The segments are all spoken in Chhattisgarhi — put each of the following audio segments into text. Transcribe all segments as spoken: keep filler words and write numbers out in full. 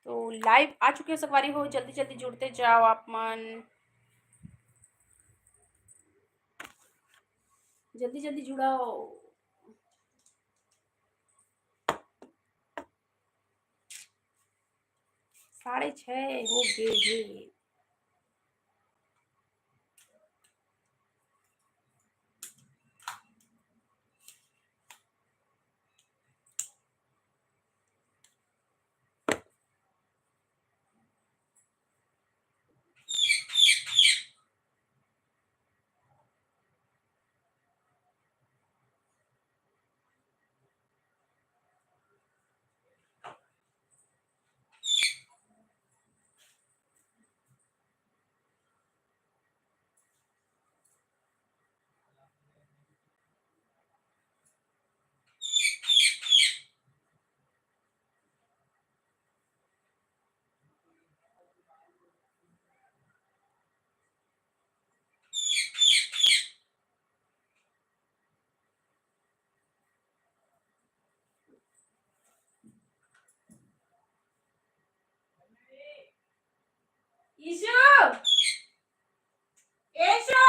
तो live आ चुके हो संगवारी हो, जल्दी जल्दी जुड़ते जाओ आप मन, जल्दी जल्दी जुड़ाओ। साढ़े छः हो गए हे। ईशु, ईशु,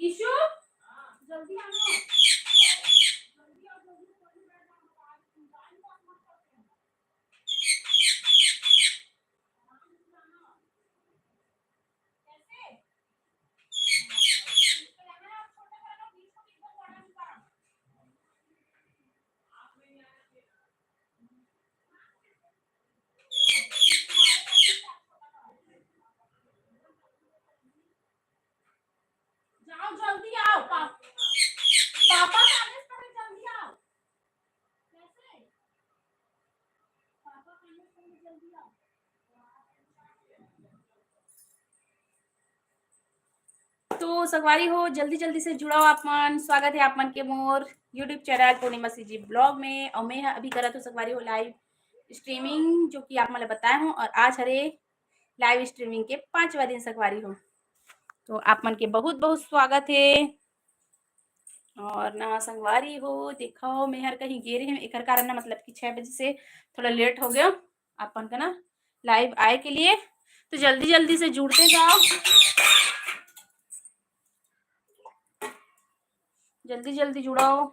ईशु, जल्दी आ ना। जाओ, जल्दी आओ, पा-, पापा कॉलेज पर है, जल्दी आओ। कैसे? पापा कॉलेज पर है, जल्दी आओ। तो संगवारी हो, जल्दी जल्दी से जुड़ाओ आप मन। स्वागत है आप मन के मोर YouTube चैनल पूर्णिमा सीजी ब्लॉग में। और मैं अभी करत हूँ संगवारी हो live streaming, जो कि आप मन ल बताए हूँ। और आज हरे live streaming के पांचवा दिन संगवारी हो, तो आप मन के बहुत बहुत स्वागत है। और ना संगवारी हो, देखो मैं हर कहीं गे रहे हूँ, एकर कारण ना मतलब कि छः बजे से थोड़ा लेट हो गया अपन का ना live आए के लिए। तो जल्दी जल्दी से जुड़ते जाओ, जल्दी जल्दी जुड़ाओ।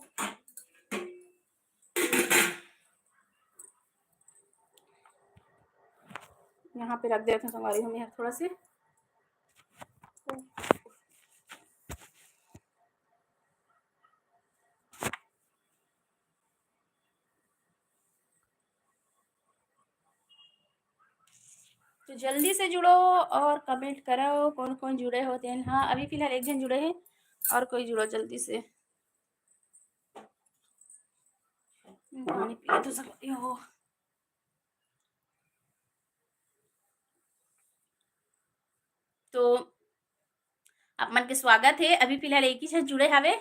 यहाँ पे रख देते हैं संगवारी हम यहाँ थोड़ा से। तो जल्दी से जुड़ो और comment करो कौन कौन जुड़े हो तेन। हाँ, अभी फिलहाल एक जन जुड़े हैं और कोई जुड़ो जल्दी से। पानी पिए तो सब हो। तो आप मन के स्वागत है। अभी फिलहाल एक ही झन जुड़े हवे,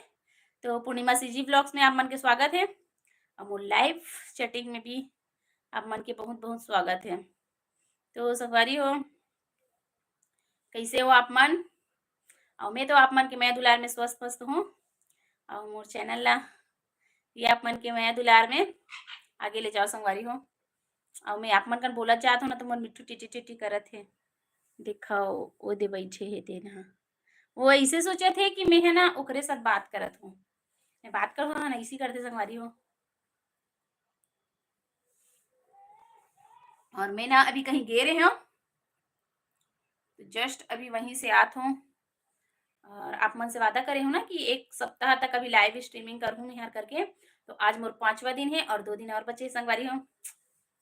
तो पूर्णिमा सीजी ब्लॉग्स में आप मन के स्वागत है। और मोर live chatting में भी आप मन के बहुत बहुत स्वागत है। तो संगवारी हो, कैसे हो आप मन? और मैं तो आप मन के मया दुलार में स्वस्थ मस्त हूँ। और मोर चैनल ला ये आप मन के मया दुलार में आगे ले जाओ संगवारी हो। और मैं आप मन कन बोलत जात हूँ ना, तो मोर मिट्ठू टिटी टिटी करत है। देखो, ओ दे बैठे है तेन हा। वो ऐसे सोचत है कि मैं है ना ओकरे साथ बात करत हूँ। मैं बात करत हूँ ना, ऐसी करते संगवारी हो। और मैं ना अभी कहीं गे रहे हूँ, तो just अभी वहीं से आत हूँ। और आप मन से वादा करे हूँ ना कि एक सप्ताह तक अभी live streaming करूँ निहार करके। तो आज मोर पांचवा दिन है और दो दिन और बचे संगवारी हो।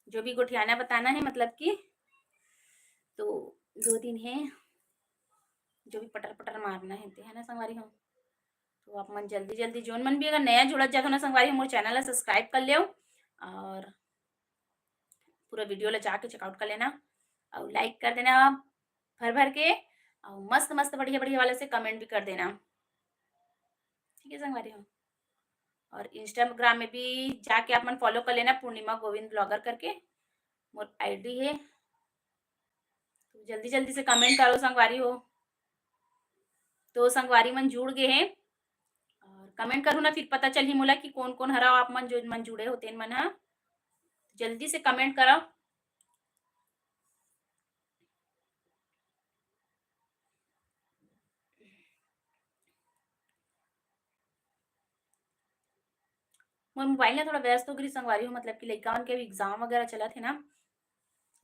जो भी गोठियाना बताना है, मतलब कि तो दो दिन है, जो भी पटर पटर मारना है, ते है ना संगवारी हो। तो आप मन जल्दी जल्दी, जोन मन भी अगर नया जुड़त जात हो ना संगवारी हो, मोर चैनल ला subscribe कर लेव और पूरा video ला जाके checkout कर लेना और like कर देना भर भर के, और मस्त मस्त बढ़िया बढ़िया वाला से comment भी कर देना, ठीक है संगवारी हो। और Instagram में भी जाके आप मन follow कर लेना, पूर्णिमा गोविंद blogger करके मोर ID है। तो जल्दी जल्दी से comment करो संगवारी हो। तो संगवारी मन जुड़ गए हैं और कमेंट करहू ना, फिर पता चलही मोला कि कोन कोन हरव आप मन, जो मन जुड़े हो तेन मन ह। जल्दी से कमेंट करव। मोर मोबाइल ना थोड़ा व्यस्त हो गई संगवारी हो, मतलब कि लइका मन के अभी एग्जाम वगैरह चलत हे ना,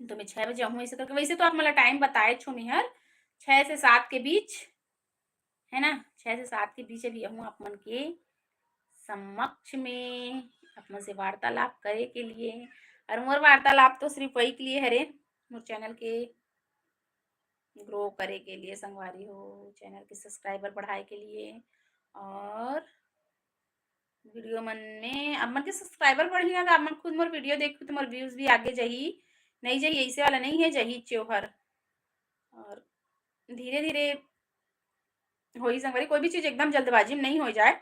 तो मैं छः बजे आहूँ ऐसे करके। वैसे तो आप मन ला टाइम बताए छो मेहर, छः से सात के बीच, है ना, छः से सात के बीच अभी आहूँ आप मन के समक्ष में आप मन से वार्तालाप करे के लिए। और मोर वार्तालाप तो सिर्फ वही के लिए हरे, मोर चैनल के ग्रो करे के लिए संगवारी हो, चैनल के सब्सक्राइबर बढ़ाए के लिए। और वीडियो मन में आप मन के सब्सक्राइबर बढ़ही ना, तो आप मन खुद मोर वीडियो देखहू तो मोर व्यूज भी आगे जही, नहीं जही, ऐसे वाला नहीं है, जही च्योहर। और धीरे धीरे होही संगवारी, कोई भी चीज एकदम जल्दबाजी में नहीं हो जाए,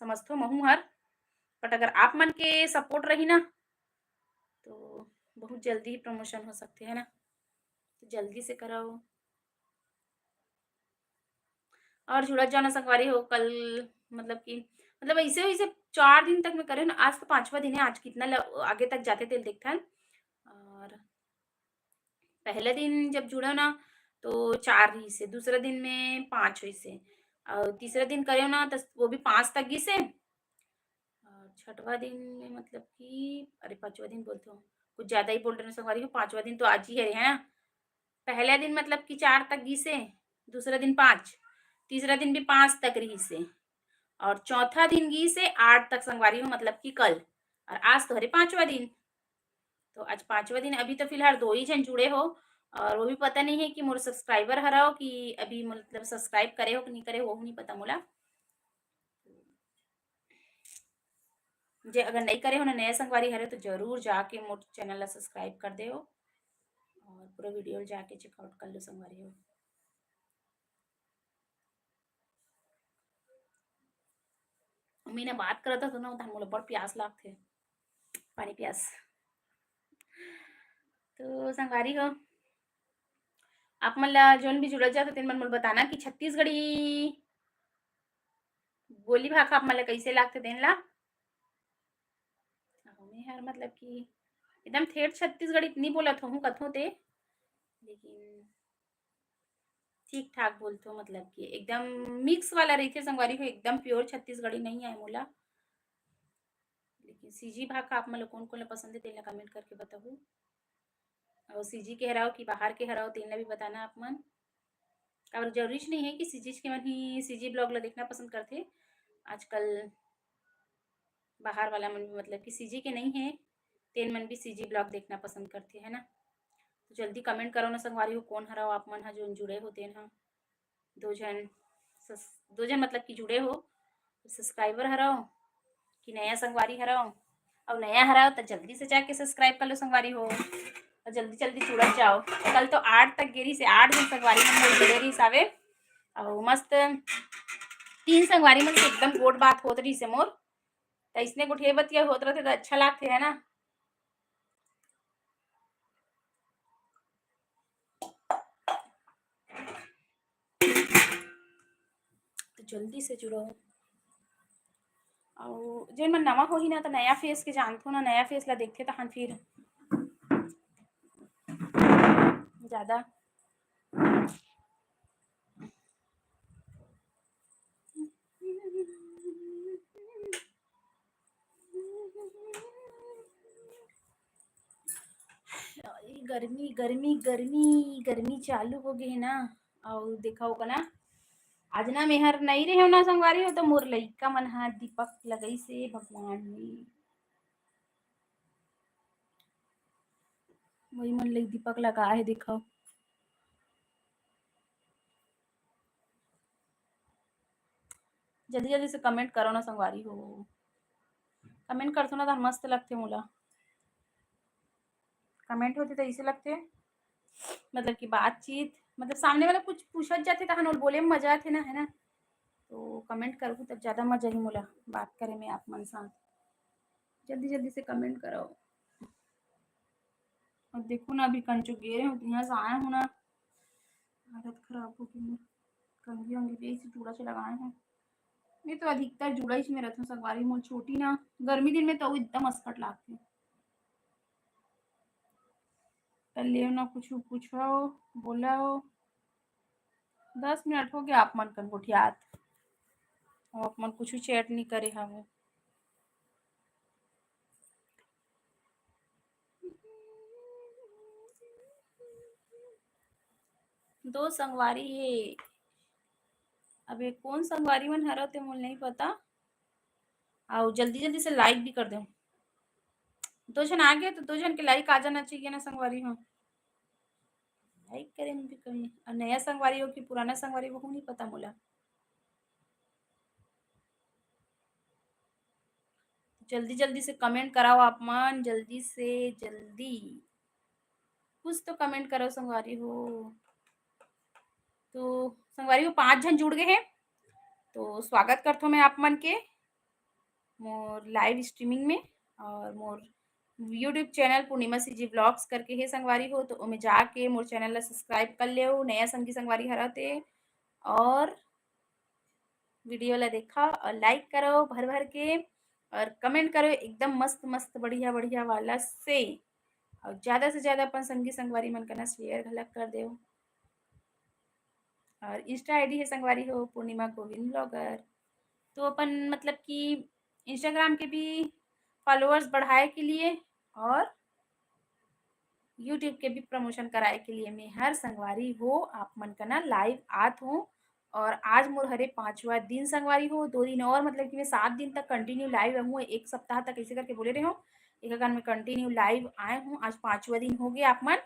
समझथो महू हर। बट अगर आप मन के सपोर्ट रही ना, तो बहुत जल्दी ही प्रमोशन हो सकते है ना, तो जल्दी से कराओ। और जुड़त जाना संगवारी हो, कल मतलब कि, मतलब ऐसे वैसे चार दिन तक मैं करे ना, आज तो पांचवा दिन है, आज कितना ल-, आगे तक जाते तेल देखथन। और पहला दिन जब जुड़ो ना, तो चार रहिसे, दूसरा दिन में पांच होइसे, और तीसरा दिन करे ना, तो वो भी पांच तक गिसे। और छठवा दिन में मतलब कि, अरे पांचवा दिन बोलते हो, कुछ ज्यादा ही बोल रहे हो संगवारी हो, पांचवा दिन तो आज ही है, है ना। पहला दिन मतलब कि चार तक गिसे, दूसरा दिन पांच, तीसरा दिन भी पांच तक रहिसे, और चौथा दिन गिसे आठ तक संगवारी हो, मतलब कि कल। और आज तो हरे पांचवा दिन, तो आज पांचवा दिन। अभी तो फिलहाल दो ही जन जुड़े हो, और वो भी पता नहीं है कि मोर सब्सक्राइबर हराओ कि अभी मतलब सब्सक्राइब करे हो कि नहीं करे हो, वो नहीं पता मोला। जे अगर नहीं करे हो ना, नया संगवारी हरे, तो जरूर जाके मोर चैनल ला सब्सक्राइब कर दे हो और पूरा वीडियो जाके चेकआउट कर लो संगवारी हो। मैं ना बात करत हूँ ना, तो मोला बड़ प्यास लागथे, पानी प्यास। तो संगवारी हो, आप मन ला जोन भी जुड़त जात हो, तेन मन मोला बताना कि छत्तीसगढ़ी बोली भाखा आप मन ला कैसे लागथे तेन ला। अहो, मैं हर मतलब कि एकदम ठेठ छत्तीसगढ़ी इतनी बोलत होहूँ कथों ते, लेकिन ठीक ठाक बोलथों, मतलब कि एकदम मिक्स वाला रहिथे संगवारी हो, एकदम प्योर छत्तीसगढ़ी नहीं आए मोला। लेकिन सीजी भाखा आप मन ला कोन कोन ला पसंद है, तेन ला कमेंट करके बताहू। और सीजी के हराओ कि बाहर के हराओ, तेन ला भी बताना आप मन। और जरूरी नहीं है कि सीजी के मन ही सीजी ब्लॉग ला देखना पसंद करथे। आजकल बाहर वाला मन भी मतलब कि सीजी के नहीं है, तेन मन भी सीजी ब्लॉग देखना पसंद करथे, है ना। तो जल्दी कमेंट करो ना संगवारी हो, कौन हराओ आप मन हा जोन जुड़े हो तेन हा। दो झन सस-, दो झन मतलब कि जुड़े हो, सब्सक्राइबर हराओ कि नया संगवारी हराओ? और नया हराओ तो जल्दी से जाके सब्सक्राइब कर लो संगवारी हो, और जल्दी जल्दी जुड़त जाओ। कल तो आठ तक गे रहिस हे, आठ झन संगवारी मन मोर जुड़े रहिस हावे, और मस्त तीन संगवारी मन से एकदम गोठ बात होत रहिस हे मोर। त इसने गोठिया बतिया होत रहिथे त अच्छा लागथे, है ना? तो जल्दी से जुड़ो। अउ जेन मन नवा होही ना, तो नया फेस के जानथो ना, नया फेस ला देखथे तहन फिर ज्यादा। गर्मी, गर्मी, गर्मी, गर्मी चालू हो गए ना। अउ देखा होगा ना, आज ना मेहर नहीं रहे ना संगवारी हो, तो मोर लइका मन हा दीपक लगाइस हे भगवान में। वही मन लइक दीपक लगा हे, देखो। जल्दी जल्दी से कमेंट करो ना संगवारी हो, कमेंट करथो ना तो मस्त लगथे मोला। कमेंट होथे तो ऐसे लगथे, मतलब कि बातचीत, मतलब सामने वाला कुछ पूछत जाथे तहन ओला बोले में मजा आथे ना, है ना? तो कमेंट करहू तब ज्यादा मजा ही मोला बात करे में आप मन साथ। जल्दी जल्दी से कमेंट करो। और देखो ना, अभी कंचो गे रहे हो तो यहाँ से आए हो ना, आदत खराब हो गई। कंघी वंघी भी ऐसी चूड़ा से लगाए हैं। मैं तो अधिकतर जुड़ाईच में रहथों संगवारी, मोर छोटी ना, गर्मी दिन में तो एकदम असकट लागथे। त लेव ना कुछु पूछव, बोलव। दस मिनट हो गया आप मन कन गोठियात। अउ आप मन कुछु chat नहीं करे हवे। दो संगवारी हे। अबे कोन संगवारी मन हरव ते मोला नहीं पता। अउ जल्दी-जल्दी से like भी कर देव। दो झन आ गे तो दो झन के like आ जाना चाहिए ना संगवारी हो। Like करे में भी कमी। अउ नया संगवारी हो कि पुराना संगवारी हो, वो नहीं पता मोला। जल्दी-जल्दी से comment कराओ आप मन, जल्दी से जल्दी। कुछ तो comment करो संगवारी हो। तो संगवारी हो, पाँच झन जुड़ गए हैं, तो स्वागत करथों मैं आप मन के मोर live streaming में। अउ मोर YouTube channel पूर्णिमा CG vlogs करके हे संगवारी हो, तो ओमे जाके मोर channel ला subscribe कर लेव, नया संगी संगवारी हरव ते, अउ video ला देखव अउ like करव भर भर के, अउ comment करव एकदम मस्त मस्त बढ़िया बढ़िया वाला से, अउ ज्यादा से ज्यादा अपन संगी संगवारी मन कना share घलक कर देव। अउ Insta ID हे संगवारी हो पूर्णिमा गोविंद vlogger। तो अपन मतलब कि Instagram के भी followers बढ़ाए के लिए अउ YouTube के भी promotion कराए के लिए मैं हर संगवारी हो आप मन कना live आत हूँ। अउ आज मोर हरे पाँचवा दिन संगवारी हो, दो दिन अउ मतलब कि मैं सात दिन तक continue live रहूँ, एक सप्ताह तक ऐसे करके बोले रहे हूँ, एक कारण मैं continue live आए हूँ। आज पाँचवा दिन हो गया आप मन,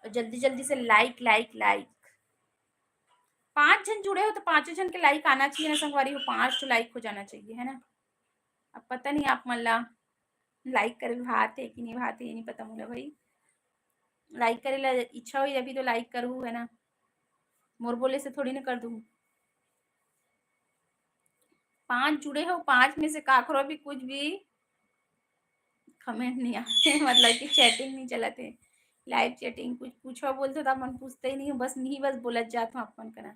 अउ जल्दी जल्दी से like like like। पाँच झन जुड़े हो तो पाँचों झन के like आना चाहिए ना संगवारी हो, पाँच तो like हो जाना चाहिए, है ना। अब पता नहीं आप मन ला like करे भात है कि नहीं भात है, ये नहीं पता मोला भाई। Like करे ला इच्छा होई अभी तो like करूँ, है ना, मोर बोले से थोड़ी ना कर दूँ। पाँच जुड़े हो, पाँच में से काकरो भी कुछ भी comment नहीं आते, मतलब कि chatting नहीं चलत है, live chatting कुछ पूछो बोलते तो अपन पूछते ही नहीं हो, बस नहीं, बस बोलत जात हूँ अपन कना।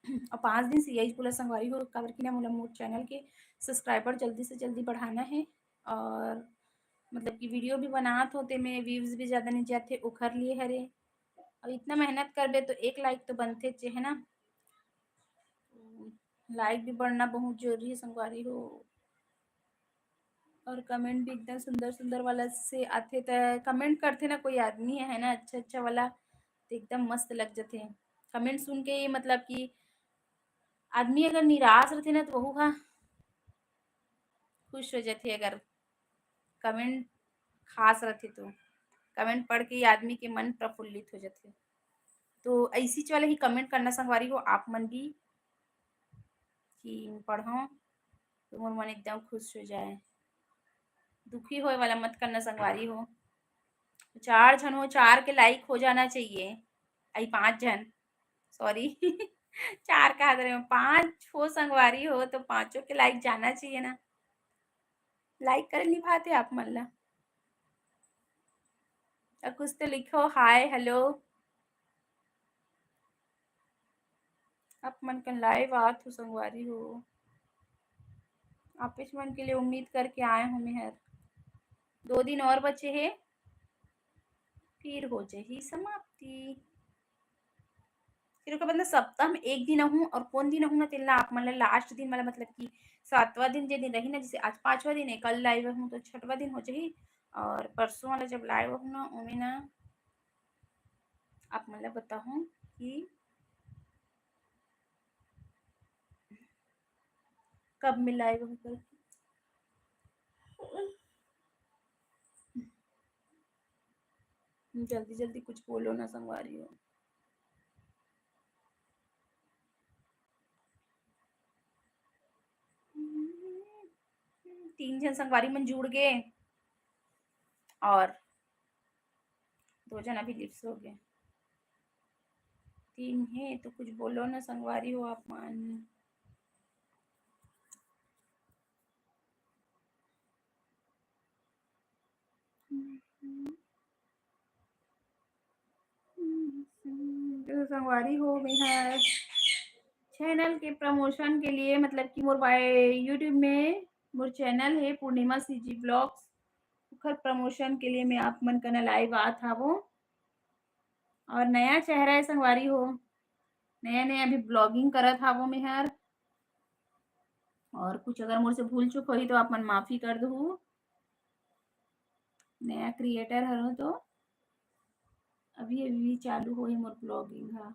अउ पाँच दिन से यही बोला संगवारी हो, काबर कि ना मोला मोर channel के subscriber जल्दी से जल्दी बढ़ाना है, अउ मतलब कि video भी बनात हो ते में views भी ज्यादा नहीं जाते, ओखर लिए हरे। अउ इतना मेहनत करबे तो एक like तो बनथे चे, है ना। Like भी बढ़ना बहुत जरूरी है संगवारी हो। अउ comment भी एकदम सुंदर सुंदर वाला से आथे, त comment करथे ना कोई आदमी है ना अच्छा अच्छा वाला, तो एकदम मस्त लग जाथे। Comment सुन के ही मतलब कि आदमी अगर निराश रथे ना तो वहू हा खुश हो जाथे, अगर comment खास रथे तो comment पढ़ के ही आदमी के मन प्रफुल्लित हो जाथे। तो ऐसी वाला ही comment करना संगवारी हो आप मन भी कि पढ़ो तो मोर मन एकदम खुश हो जाए। दुखी होए वाला मत करना संगवारी हो। चार झन हो, चार के like हो जाना चाहिए। आई पांच झन, sorry, चार कहा दे रहे हो, पांच हो संगवारी हो तो पांचों के like जाना चाहिए ना। Like करे निभाते आप मन ला। अउ कुछ तो लिखो, hi, hello। आप मन के live आत हो संगवारी हो, आप मन के लिए उम्मीद करके आए हो मैं हर। दो दिन और बचे हे, फिर हो जाही समाप्ति। फिर ओकर बाद ना सप्ताह में एक दिन आहूँ, अउ कोन दिन आहूँ ना, तेन ला आप मन ला last दिन वाला, मतलब कि सातवां दिन जे दिन रही ना, जैसे आज पांचवा दिन है, कल live आहूँ तो छठवां दिन हो जाही। अउ परसों वाला जब live आहूँ ना, ओमे ना आप मन ला बताहूँ कि कब में live आहूँ करके। जल्दी जल्दी कुछ बोलो ना संगवारी हो। तीन झन संगवारी मन जुड़ गे अउ दो झन अभी leave से हो गे। तीन हे तो कुछ बोलो ना संगवारी हो आप मन। तो संगवारी हो, मैं हर चैनल के प्रमोशन के लिए, मतलब कि मोर वाई-, YouTube में मोर चैनल हे पूर्णिमा सीजी ब्लॉग्स, ओखर प्रमोशन के लिए मैं आप मन कना लाइव आत हावो। और नया चेहरा हे संगवारी हो, नया नया अभी ब्लॉगिंग करत हावो मेहर। और कुछ अगर मोर से भूल चूक होही तो आप मन माफी कर दहू। नया क्रिएटर हरो तो अभी अभी चालू होही मोर ब्लॉगिंग हा।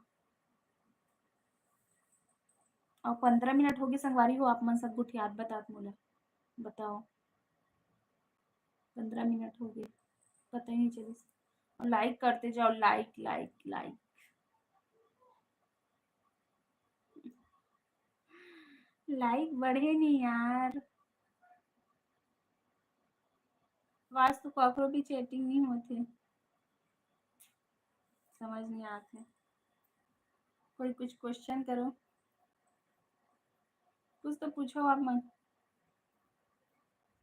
और पंद्रह मिनट होगे संगवारी हो, आप मन सब गोठियात बतात मोला बताओ। पंद्रह मिनट होगे, पता ही नहीं चलिस। और लाइक करते जाओ, लाइक लाइक लाइक। लाइक बढ़े नहीं यार, आज तो काकरो भी चैटिंग नहीं होते, समझ नहीं आते। कोई कुछ क्वेश्चन करो, कुछ तो पूछो आप मन,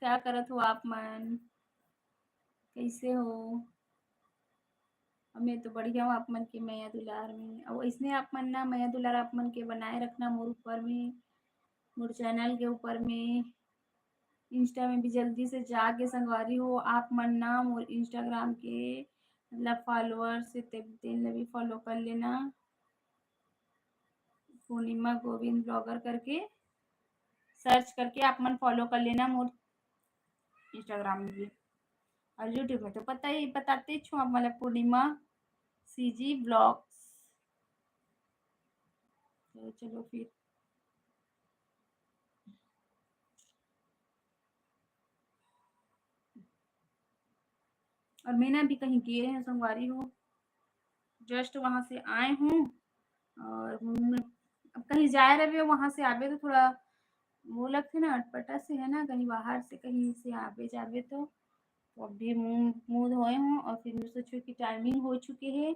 क्या करत हो आप मन, कैसे हो? मैं तो बढ़िया हूँ आप मन के मया दुलार में। और इसने आप मन ना मया दुलार आप मन के बनाए रखना मोर ऊपर में, मोर चैनल के ऊपर में। इंस्टा में भी जल्दी से जाके संगवारी हो आप मन ना मोर इंस्टाग्राम के मतलब फॉलोअर्स हे तेन ला भी फॉलो कर लेना। पूर्णिमा गोविंद ब्लॉगर करके सर्च करके आप मन फॉलो कर लेना मोर इंस्टाग्राम में भी। और YouTube में तो पता ही बताते छो आप मतलब पूर्णिमा सीजी ब्लॉग्स। तो चलो फिर और मैं ना अभी कहीं गए हैं संगवारी हो, जस्ट वहाँ से आए हूँ। और मुँह में अब कहीं जाए रहे वहाँ से आवे तो थोड़ा वो लगते ना अटपटा से है ना, कहीं बाहर से कहीं से आवे जावे तो, तो अभी मुँह मुँह धोए हूँ और फिर मैं सोचो कि टाइमिंग हो चुके है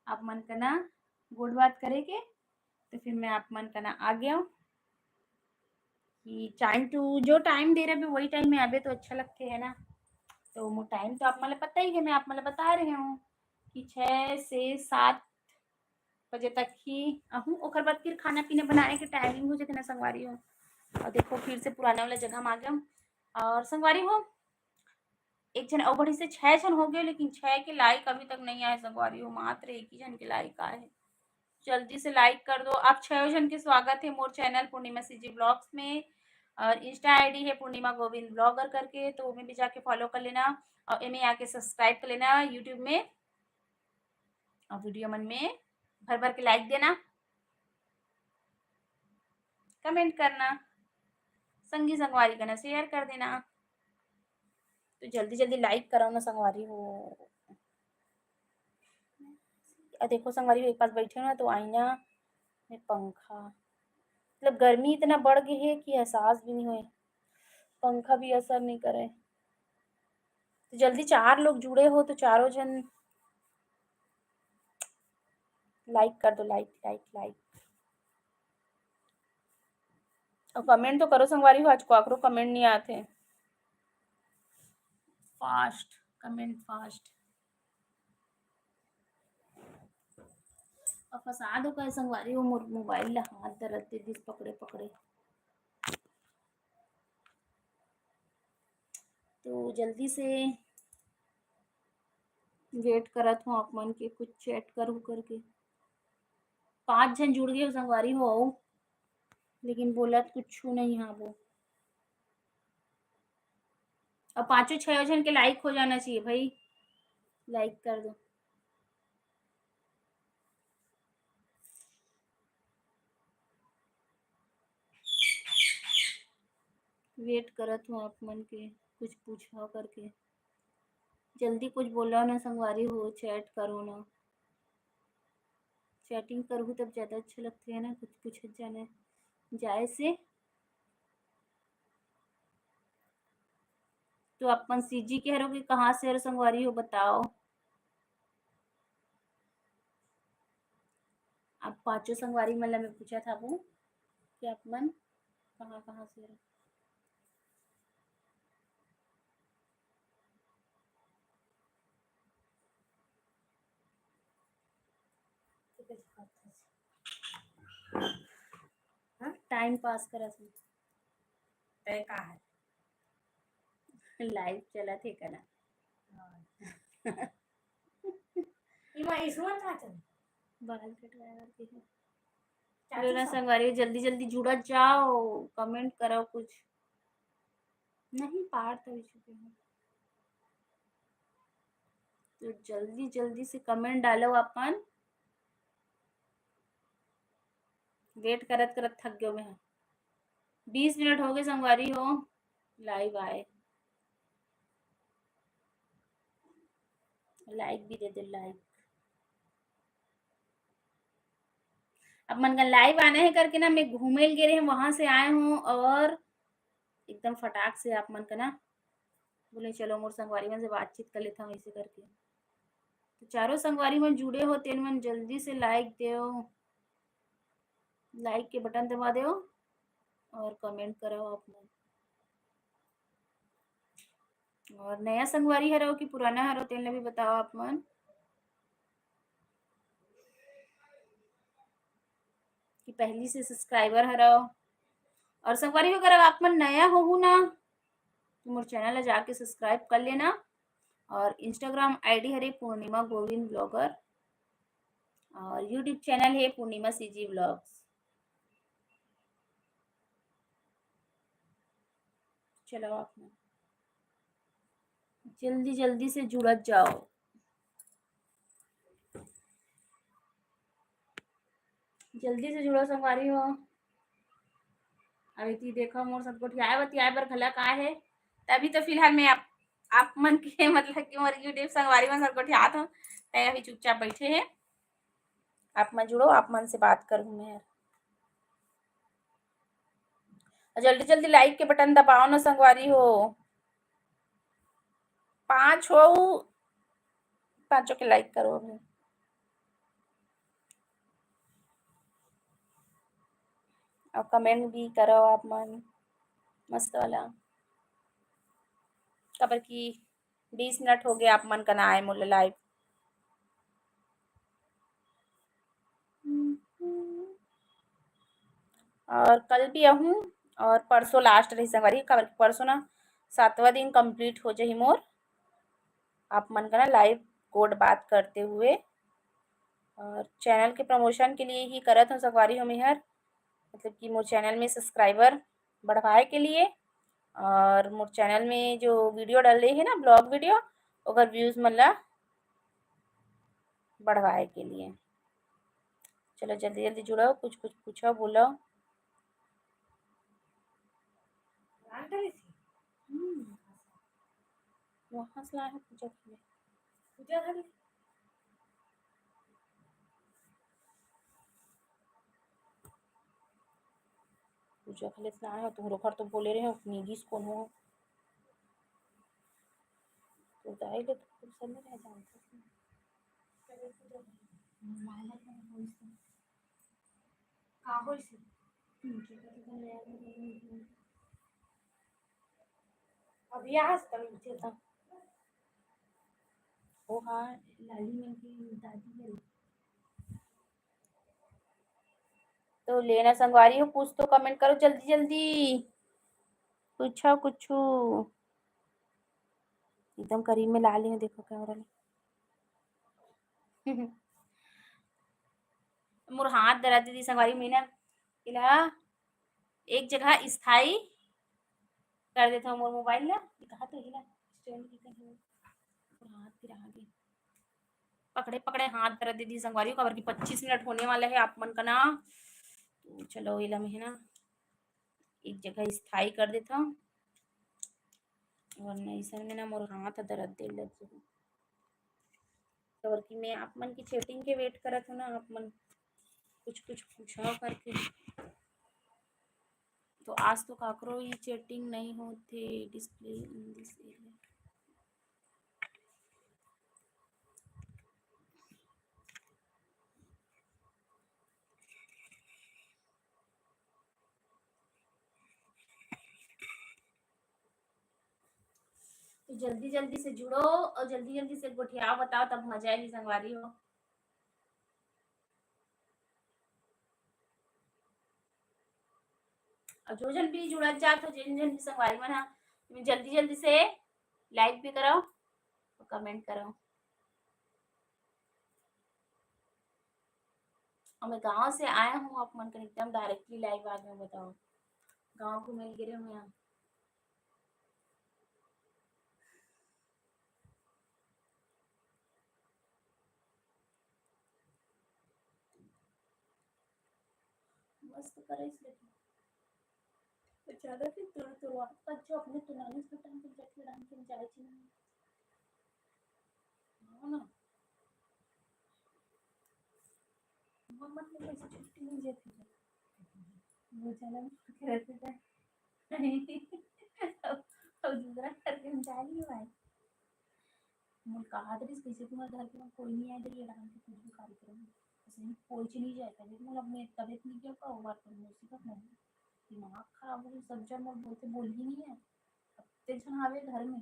आप मन का ना गोठ बात करे के, तो फिर मैं आप मन का ना आ गया हूँ कि टाइम टू जो टाइम दे रहे वही टाइम में आवे तो अच्छा लगते है ना। तो मो टाइम तो आप मतलब पता ही है, मैं आप मतलब बता रहे हूँ कि छः से सात बजे तक ही आहूँ। ओकर बाद फिर खाना पीना बनाए के टाइमिंग हो जाते ना संगवारी हो। और देखो फिर से पुराना वाला जगह में आ गया हूँ। और संगवारी हो एक झन अउ बढ़िया से छह झन हो गए, लेकिन छह के लाइक अभी तक नहीं आए संगवारी हो, मात्र एक ही झन के लाइक आए है। जल्दी से लाइक कर दो आप। छह झन के स्वागत है मोर चैनल पूर्णिमा सीजी ब्लॉग्स में और इंस्टा आईडी है पूर्णिमा गोविंद ब्लॉगर करके, तो ओमे भी जाके फॉलो कर लेना और एमे आके सब्सक्राइब कर लेना यूट्यूब में। और वीडियो मन में भर भर के लाइक देना, कमेंट करना, संगी संगवारी करना, शेयर कर देना। तो जल्दी जल्दी लाइक करो ना संगवारी हो। आ देखो संगवारी हो, एक पास बैठे हो ना तो आईना में पंखा, मतलब गर्मी इतना बढ़ गई है कि एहसास भी नहीं होए, पंखा भी असर नहीं करे। तो जल्दी चार लोग जुड़े हो तो चारों जन लाइक कर दो, लाइक लाइक लाइक। और कमेंट तो करो संगवारी हो, आज काकरो कमेंट नहीं आते। Fast comment fast. अब फंसा दो कहे संगवारी हो, मोर मोबाइल ला हाथ दर्द दे दिस पकड़े पकड़े। तो जल्दी से वेट करत हूँ आप मन के कुछ चैट करू करके। पांच झन जुड़ गए संगवारी हो, लेकिन बोलत कुछ नहीं है वो। अब पांचों छह झन के लाइक हो जाना चाहिए भाई, लाइक कर दो। वेट करत हूँ आप मन के कुछ पूछा करके। जल्दी कुछ बोला ना संगवारी हो, चैट करो ना। चैटिंग करहू तब ज़्यादा अच्छा लगते है ना, कुछ पूछत जाने जाए से। तो अपन सीजी कह रहे हो कि कहाँ से हर संगवारी हो बताओ। आप पांचों संगवारी मन ला मैं पूछा था वो कि आप मन कहाँ कहाँ से हर। टाइम पास करत हूँ। तय का है? लाइव चलत हे कना। हाँ। इमा ईश्वर का चल? बाल कटवाए बर के हे। चाची बोलो ना सब। संगवारी, जल्दी जल्दी जुड़त जाओ, कमेंट करो कुछ। नहीं, पार तो हो चुके हैं। तो जल्दी जल्दी से कमेंट डालो अपन। वेट करत करत थक गयो मैं। बीस मिनट हो गए संगवारी हो, लाइव आए। लाइक भी दे दे, लाइक। आप मन का लाइव आना है करके ना, मैं घूमे ल गे रहे, वहां से आए हूँ और एकदम फटाक से आप मन का ना बोले, चलो मोर संगवारी मन से बातचीत कर लेता हूँ, ऐसे करके। तो चारों संगवारी मन जुड़े हो, तेन मन जल्दी से लाइक देव, लाइक के बटन दबा देव और कमेंट करो आप मन। और नया संगवारी हरो कि पुराना हरो, तेन ला भी बताओ आप मन। कि पहली से सब्सक्राइबर हरो। और संगवारी हो, अगर आप मन नया होहू ना, तो मोर चैनल ला जाके सब्सक्राइब कर लेना। और Instagram ID हरे पूर्णिमा गोविंद ब्लॉगर और YouTube चैनल है पूर्णिमा सीजी ब्लॉग्स। चलो आप मन जल्दी जल्दी से जुड़त जाओ, जल्दी से जुड़ो संगवारी हो। अभी ती देखो मोर साथ गोठियाए बतियाए बर घला का है, तभी तो फिलहाल मैं आप, आप मन के मतलब कि मोर YouTube संगवारी मन साथ गोठियात हूँ, तय अभी चुपचाप बैठे हैं। आप मन जुड़ो, आप मन से बात करूँ मैं। जल्दी जल्दी लाइक के बटन दबाओ ना संगवारी हो। पांच हो, पांचों के लाइक करो अभी। और कमेंट भी करो आप मन मस्त वाला, काबर कि बीस मिनट हो गए आप मन का ना आए मोला लाइव। और कल भी आहूँ और परसों लास्ट रही संगवारी, काबर कि परसों ना सातवां दिन कंप्लीट हो जाही मोर आप मन का ना लाइव गोठ बात करते हुए। और चैनल के प्रमोशन के लिए ही करत हूँ संगवारी हो मेहर, मतलब कि मोर चैनल में सब्सक्राइबर बढ़वाए के लिए और मोर चैनल में जो वीडियो डले है ना, ब्लॉग वीडियो, ओकर व्यूज मन ला बढ़वाए के लिए। चलो जल्दी जल्दी जुड़ो, कुछ कुछ पूछो, बोलो। हम्म। वहाँ से लाए हैं पूजा के लिए। पूजा घर। पूजा खाली से आए हो, तुम रोखर तो बोले रहे हो, निगिस कौन हो? तो जाए ले तो कुछ नहीं रह जाए। का होइस? अभी आज तक नीचे था। ओ हाँ, लाली मन के दादी है। तो लेना संगवारी हो, कुछ तो कमेंट करो जल्दी जल्दी, पूछो कुछ। एकदम करीब में ला ले, देखो कैमरा ले। मोर हाथ दर्द दीदी संगवारी, मैं ना इला एक जगह स्थाई कर देता हूँ मोर मोबाइल ला। ये कहा तो हिला स्टैंड की कहीं मोर हाथ फिर आगे पकड़े पकड़े हाथ दर्द दीदी संगवारी, काबर कि पच्चीस मिनट होने वाला है आप मन का ना। तो चलो इला मैं ना एक जगह स्थाई कर देता हूँ, वरना ऐसा में ना मोर हाथ दर्द दे लग जाही। काबर कि मैं आप मन की चैटिंग के वेट करत हूँ ना, आप मन कुछ कुछ पूछा करके। तो आज तो काकरो ही चैटिंग नहीं होते, display in this area। तो जल्दी जल्दी से जुड़ो और जल्दी जल्दी से गोठियाओ, बताओ, तब मजा आएगी संगवारी हो। और जो जन भी जुड़त जात हो, जिन जन भी संगवारी मन हा, तुम जल्दी जल्दी से like भी करो और comment करो। और मैं गांव से आया हूँ, आप मन कर एकदम directly live आ गए, बताओ, गांव घूमे गिरे हुए हैं। मस्त करे इसलिए तो ज्यादा फिर तुर तुरवा का जो अपने तुनानी से टाइम पे जट लड़ान के जाए छी ना। हाँ ना। वो मतलब ऐसे छुट्टी मिल जाती है। वो चला के रहते थे। अब, अब दूसरा करके हम जा रही है भाई। मोर कहा तो बस कैसे तुम्हारे घर के कोई नहीं आए, तो ये डांस के कुछ भी कार्यक्रम, ऐसे नहीं, कोई चीज नहीं जाए। तबीयत, मोर अपने तबीयत नहीं गया, का बात करूँ, उसी का नहीं। दिमाग खराब हो गया, सब जन मोर बोलते बोल ही नहीं है। अब ते जन आवे घर में,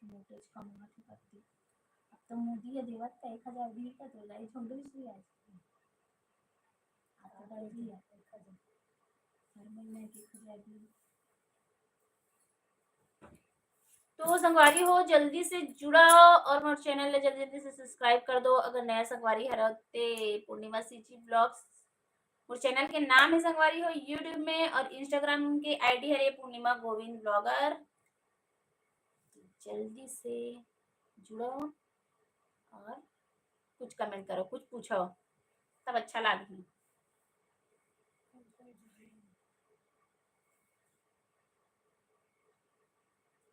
मोटे कमात ही करती। अब तो मोदी या देवत का एक हजार भी का तो लाई झोंडू भी सुई आज। आता डाल दिया। हर महीने एक हजार भी। तो संगवारी हो, जल्दी से जुड़ो और मोर channel ला जल्दी जल्दी से subscribe कर दो। अगर नया संगवारी हरो ते पूर्णिमा सीजी vlogs मोर channel के नाम है संगवारी हो YouTube में, और Instagram के ID हरे पूर्णिमा गोविंद vlogger। जल्दी से जुड़ो और कुछ comment करो, कुछ पूछो, तब अच्छा लागही।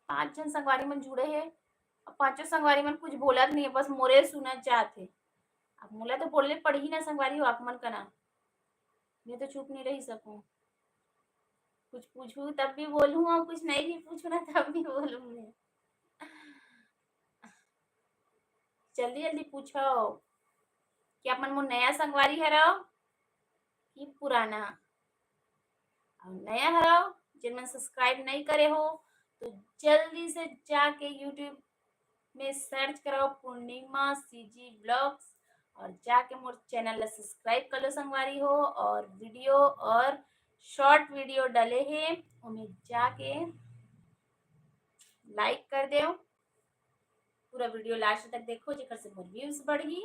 पांच जन संगवारी मन जुड़े हे, अब पांचों संगवारी मन कुछ बोलत नहीं है, बस मोरे सुनत जात हे। अब मोला तो बोले पड़ही ना संगवारी हो, आप मन का ना, मैं तो चुप नहीं रही सकूं। कुछ पूछू तब भी बोलूं और कुछ नहीं भी पूछू ना तब भी बोलूं मैं। जल्दी जल्दी पूछो कि आप मन मोर नया संगवारी हरव कि पुराना। और नया हरव, जिन मन subscribe नहीं करे हो, तो जल्दी से जाके YouTube में search करो पूर्णिमा सीजी vlogs और जाके मोर channel ला subscribe कर लो संगवारी हो, और video और short video डले हे, उन्हें जाके like कर दो। पूरा video last तक देखो, जेकर से मोर views बढ़ही,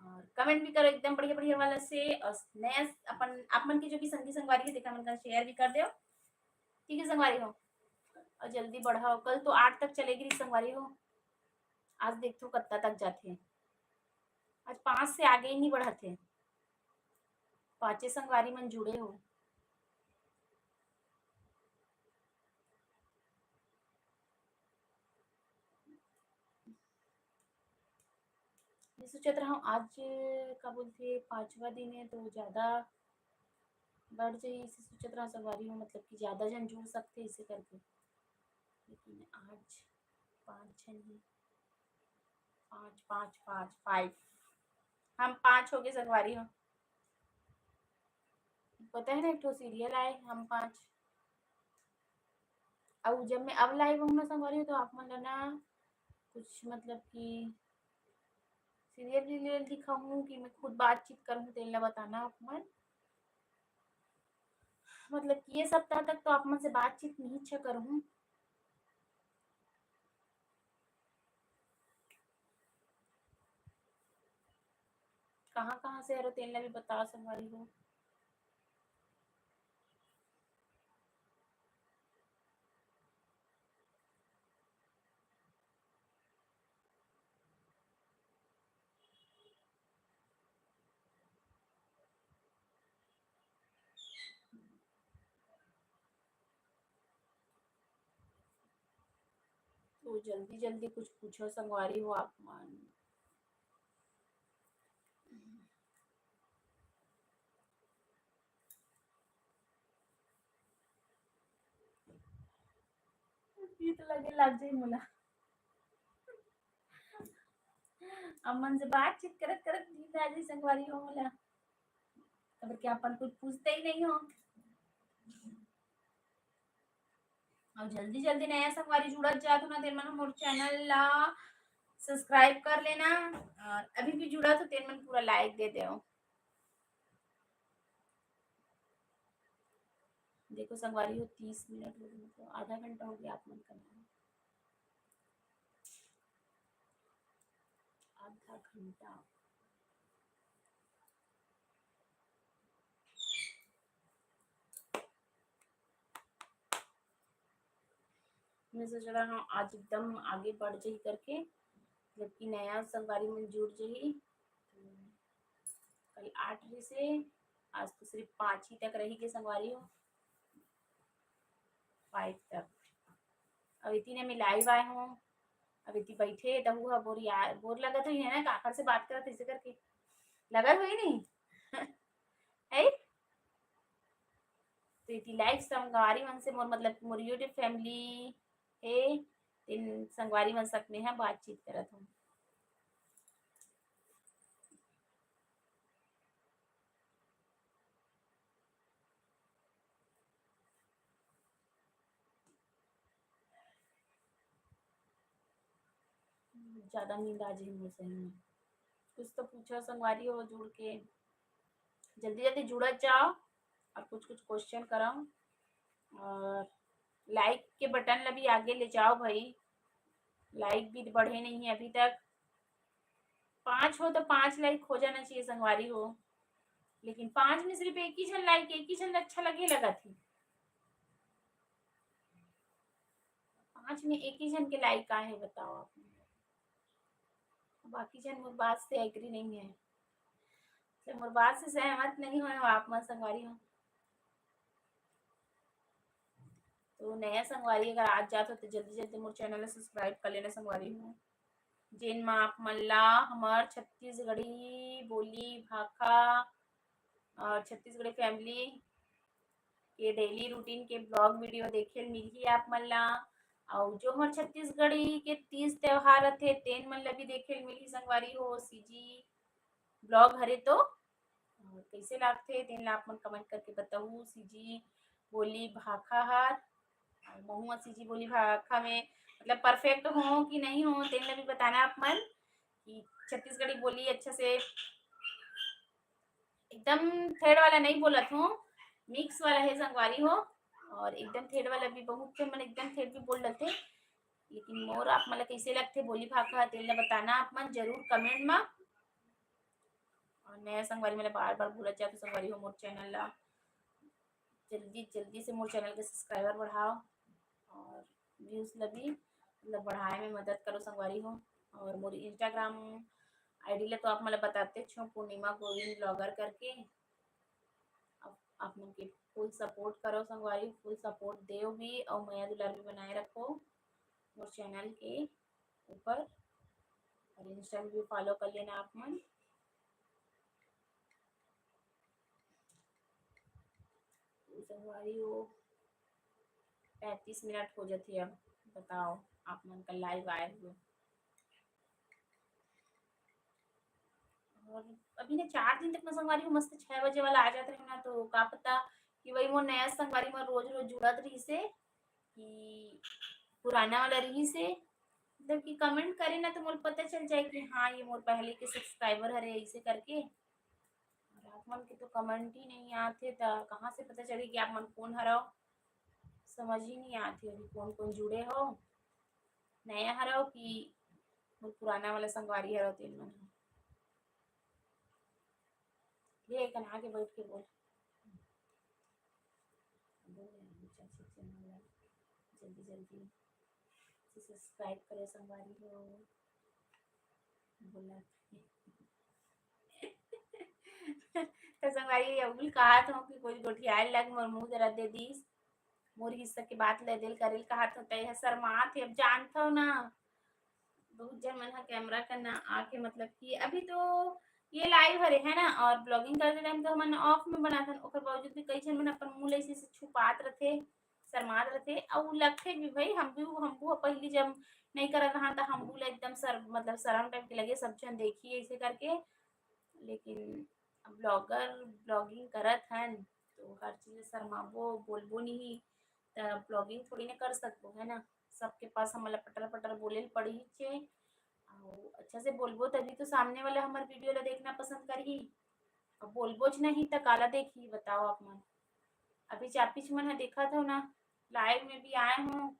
और comment भी करो एकदम बढ़िया बढ़िया वाला से, और नया अपन आप मन के जो भी संगी संगवारी है, तेकर मन का share भी कर दो। ठीक है संगवारी हो, और जल्दी बढ़ाओ, कल तो आठ तक चलेगी रही संगवारी हो, आज देखथो कत्ता तक जाथे। आज पाँच से आगे ही नहीं बढ़त हे। पाँचे संगवारी मन जुड़े हो। मैं सोचत रहूं आज का बोलथे पांचवा दिन है तो ज्यादा बढ़ जाई, इसे सोचत रहूं संगवारी हो, मतलब कि ज्यादा जन जुड़ सकथे इसे करके, लेकिन आज पांच जन ही, पांच पांच पांच, five, हम पांच हो गए संगवारी हो। पता है ना, एक ठो serial आए हम पांच, अउ जब मैं अब live हूं ना संगवारी हो, तो आप मन ला ना कुछ मतलब कि serial रिलेटेड दिखाऊं कि मैं खुद बातचीत करूं, तेन ला बताना आप मन। मतलब कि ये सप्ताह तक तो आप मन से बातचीत नहीं अच्छा करूं। कहाँ कहाँ से हरो तेन ला भी बताओ संगवारी हो। तो जल्दी जल्दी कुछ पूछो संगवारी हो आप मन। गीत लगे लाग जाई मोला। अमन से बातचीत करत करत नींद आ जाई संगवारी हो मोला। तब क्या अपन कुछ पूछते ही नहीं हो। अब जल्दी जल्दी नया संगवारी जुड़त जात हो ना, तेन मन मोर चैनल ला सब्सक्राइब कर लेना, और अभी भी जुड़त हो तेन मन पूरा लाइक दे देव। देखो संगवारी हो, तीस मिनट हो गए, मतलब आधा घंटा हो गया आप मन का। आधा घंटा। मैं सोच रहा हूँ आज एकदम आगे बढ़ जाही करके, जबकि नया संगवारी मन जुड़ जाही। तो कल आठ रहिसे, आज तो सिर्फ पाँच ही तक रही के संगवारी हो, पाँच तक। अब इतने में लाइव आए हूँ, अब इतनी बैठे तहू हा बोर यार, बोर लगत हुई है ना, काकर से बात करत इसे करके लगत हुई नहीं है। तो इतनी लाइव संगवारी मन से मोर, मतलब मोर YouTube फैमिली हे, तेन संगवारी मन सक में हा बातचीत करत हूँ। ज्यादा नींद आ जाही मोर सही में। कुछ तो पूछो संगवारी हो जुड़ के, जल्दी जल्दी जुड़त जाओ और कुछ कुछ क्वेश्चन करो और लाइक के बटन ला भी आगे ले जाओ भाई। लाइक भी बढ़े नहीं है अभी तक। पाँच हो तो पाँच लाइक हो जाना चाहिए संगवारी हो, लेकिन पाँच में सिर्फ एक ही झन लाइक, एक ही झन अच्छा लगे लगत ही। पाँच में एक ही झन के लाइक का है बताओ आप? बाकी झन मोर बात से एग्री नहीं है, तो मोर बात से सहमत नहीं हो आप मन संगवारी हो। तो नया संगवारी अगर आज जात हो तो जल्दी जल्दी मोर चैनल ला सब्सक्राइब कर लेना संगवारी हो, जेन मा आप मन ला हमर छत्तीसगढ़ी बोली भाखा और छत्तीसगढ़ी फैमिली के डेली रूटीन के ब्लॉग वीडियो देखे ल मिलही आप मन ला। और जो हमर छत्तीसगढ़ी के तीज त्योहार रथे तेन मन ला भी देखे ल मिलही संगवारी हो। सीजी ब्लॉग हरे तो और कैसे लागथे तेन ला आप मन कमेंट करके बताहू। सीजी बोली भाखा हर, और महू ह सीजी बोली भाखा में मतलब परफेक्ट हो कि नहीं हो तेन ला भी बताना आप मन कि छत्तीसगढ़ी बोली अच्छा से एकदम ठेठ वाला नहीं बोलत हूँ, मिक्स वाला है संगवारी हो। और एकदम ठेठ वाला भी बहुत से मन एकदम ठेठ भी बोल लेथे, लेकिन मोर आप मन ला कैसे लगथे बोली भाखा तेन ला बताना आप मन जरूर कमेंट मा। और नया संगवारी मन ला बार बार बोलत जात हूँ संगवारी हो मोर चैनल ला जल्दी जल्दी से मोर चैनल के सब्सक्राइबर बढ़ाओ और व्यूज ला भी मतलब बढ़ाए में मदद करो संगवारी हो। और मोर Instagram ID ला तो आप मन ला बताते छो पूर्णिमा गोविंद ब्लॉगर करके। आप, आप मन के फुल सपोर्ट करो संगवारी, फुल सपोर्ट देव भी और मया दुलार भी बनाए रखो मोर चैनल के ऊपर। और Insta में भी फॉलो कर लेना आप मन। संगवारी हो पैंतीस मिनट हो जाते अब बताओ आप मन का लाइव आए हुए। और अभी ना चार दिन तक मैं संगवारी हूँ मस्त छह बजे वाला आ जात रहे ना, तो का पता कि वही मोर नया संगवारी मोर रोज रोज जुड़त रही से कि पुराना वाला रही से, मतलब कि कमेंट करे ना तो मोर पता चल जाए कि हाँ ये मोर पहले के सब्सक्राइबर हरे ऐसे करके। और आप मन के तो कमेंट ही नहीं आते तो कहाँ से पता चले कि आप मन कौन हराओ, समझ ही नहीं आते अभी कौन कौन जुड़े हो, नया हराओ कि मोर पुराना वाला संगवारी हराओ तेन मन। ये कन आगे बैठ के बोल। जल्दी जल्दी सब्सक्राइब करो संगवारी हो। बोला तो संगवारी अबुल कहा था कि कोई गोठियाल लग मोर मुंह जरा दे दीस, मोर हिस्सा के बात ले दिल करिल कहा था तय शर्मात है। अब जानता हो ना बहुत जन मन ह कैमरा का ना आके मतलब कि अभी तो ये लाइव हरे है ना और ब्लॉगिंग करते टाइम तो हमन ऑफ में बनाथन, ओकर बावजूद भी कई झन मन अपन मुंह ला ऐसे छुपात रथे, शर्मात रथे। अउ लगथे भी भाई हम भी हम वो पहली जब नहीं करत रहा तो हम ला एकदम सर मतलब शर्म टाइप के लगे सब झन देखी ऐसे करके। लेकिन ब्लॉगर ब्लॉगिंग करत हन तो हर चीज शर्माबो बोलबो नहीं त ब्लॉगिंग थोड़ी ना कर सकबो है ना। सबके पास हमला पटर पटर बोले ल पड़ही छे। अउ अच्छा से बोलबो तभी तो सामने वाला हमर वीडियो ला देखना पसंद करही। अब बोलबो च नहीं त काला देखही बताओ आप मन। अभी चापीच मन ह देखत हो ना, लाइव में भी आए हूँ,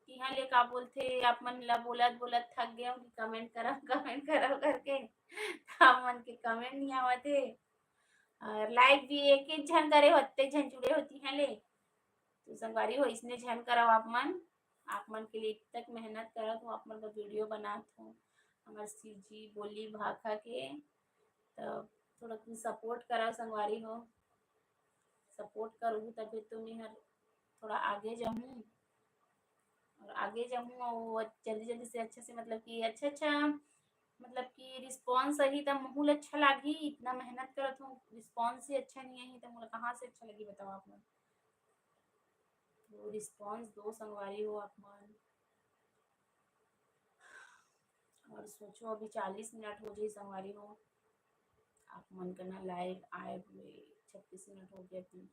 तिहा ले का बोलथे, आप मन ला बोलत बोलत थक गए हूँ कि कमेंट करव कमेंट करव करके, तो आप मन के कमेंट नहीं आवत हे। और लाइव भी एक एक झन करे होते, झन जुड़े होती हैं ले। तो संगवारी हो, इसने झन करव आप मन, आप मन के लिए इतक मेहनत करत हो, आप मन का वीडियो बनात हो, हमार सीजी बोली भाखा के, तो थोड़ा कुछ सपोर्ट करव संगवारी हो। सपोर्ट करूँ तभी तो मैं हर थोड़ा आगे जाऊँ, और आगे जाऊँ और वो जल्दी जल्दी से अच्छे से, मतलब कि अच्छा अच्छा, मतलब कि रिस्पॉन्स सही, तब महूल अच्छा लागी। इतना मेहनत करत हूँ, रिस्पॉन्स ही अच्छा नहीं है, तो मोला कहाँ से अच्छा लगी, बताओ आप मन। तो रिस्पॉन्स दो संगवारी हो आप मन। और सोचो, अभी चालीस मिनट हो जाए संगवारी हो, आप मन का ना लाइव आए हुए छत्तीस मिनट हो गया अभी।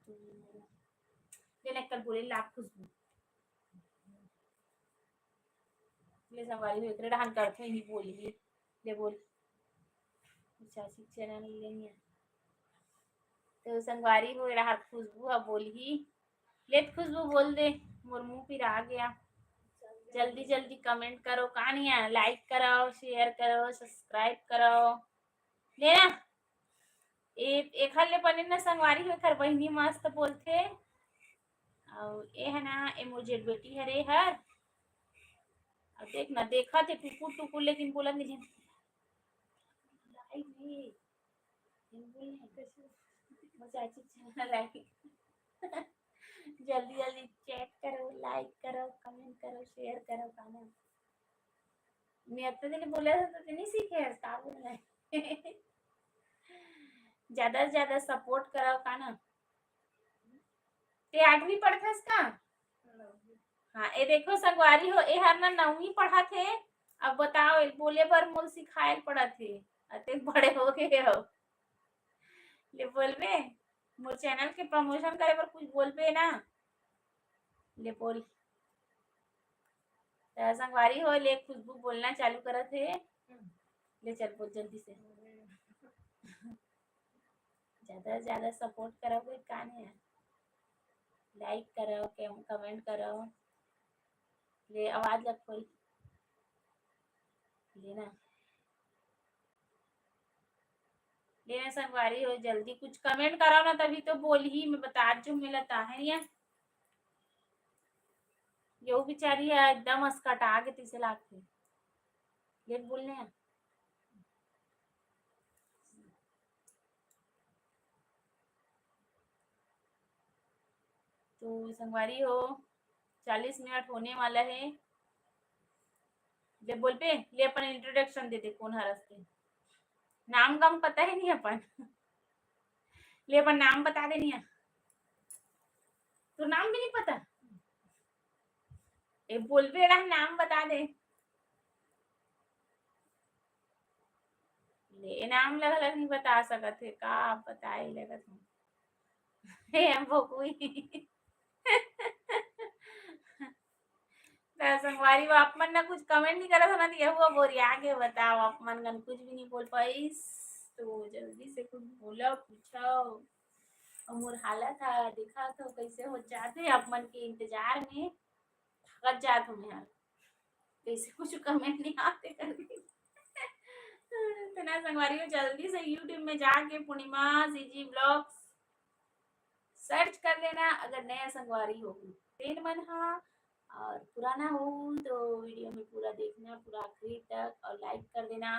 तो ले ना, कल बोले लाख खुशबू। ले संगवारी हो, एकरे डहान करथे, ही बोलही। ले बोल। चाची चैनल ले नहीं है। तो संगवारी हो, एकरे डहान खुशबू ह बोलही। ले खुशबू बोल दे, मोर मुंह पिरा गया। जल्दी जल्दी कमेंट करो, का नहीं है, लाइक करो, शेयर करो, सब्सक्राइब करो। ले ना, ए, एखर ले बने ना संगवारी हो, एखर बहिनी मस्त बोलथे। अउ ए ह ना, ए मोर जेठ बेटी हरे हर। अब देख ना, देखत हे टुकुर टुकुर, लेकिन बोलत नहीं। लाइक नहीं। बोल नहीं, कैसे? वो चाची चैनल लाइक। जल्दी जल्दी चैट करो, लाइक करो, कमेंट करो, शेयर करो, का ना। मैं अब तो तेने बोला था, तो तेने सीखे है, का बोलना है? ज्यादा से ज्यादा सपोर्ट कराओ, का ना? ते आठवीं पढ़थस का? हाँ, ए देखो संगवारी हो, ए हर ना नौवीं पढ़त हे। अब बताओ, ए बोले बर मोल सिखाए ल पड़त हे, अतेक बड़े हो गए हो। ले बोलबे, मोर चैनल के प्रमोशन करे बर कुछ बोलबे ना। ले बोल। त संगवारी हो, ले खुशबू बोलना चालू करत हे। ले चल बोल जल्दी से। ज्यादा से ज्यादा सपोर्ट करव कोई, का नहीं है, लाइक करव, कमेंट करव। ले आवाज ला खोल। ले ना, ले ना संगवारी हो, जल्दी कुछ कमेंट करव ना, तभी तो बोलही, मैं बता जो मिलता है या। यो बेचारी है एकदम असकटा के तइसे लागथे। ले बोलने हैं। तो संगवारी हो, चालीस मिनट होने वाला है। ले बोल पे, ले अपन इंट्रोडक्शन दे दे, कौन हरस ते। नाम गाम पता है नहीं अपन। ले अपन नाम बता दे नहीं है। तो नाम भी नहीं पता। ए बोल पे, एला नाम बता दे। ले, ए नाम लगल नहीं बता सकत हे, का बताए लगत हूँ। हे, हम भोकुई। त संगवारी हो, आप मन ना कुछ कमेंट नहीं करत हो ना, त यहू बोरिया के बताओ, आप मन गन कुछ भी नहीं बोल पाइस, तो जल्दी से कुछ बोलो, पूछो। अउ मोर हालत हा देखा तो कैसे हो जात हे आप मन के इंतजार में, थकत जात हूँ मैं हा, कैसे कुछ कमेंट नहीं आते करके। तो ना संगवारी हो, जल्दी से YouTube में जाके पूर्णिमा सीजी व्लॉग्स सर्च कर लेना, अगर नया संगवारी हो तेन मन हा, और पुराना हो तो वीडियो में पूरा देखना, पूरा आखिरी तक, और लाइक कर देना,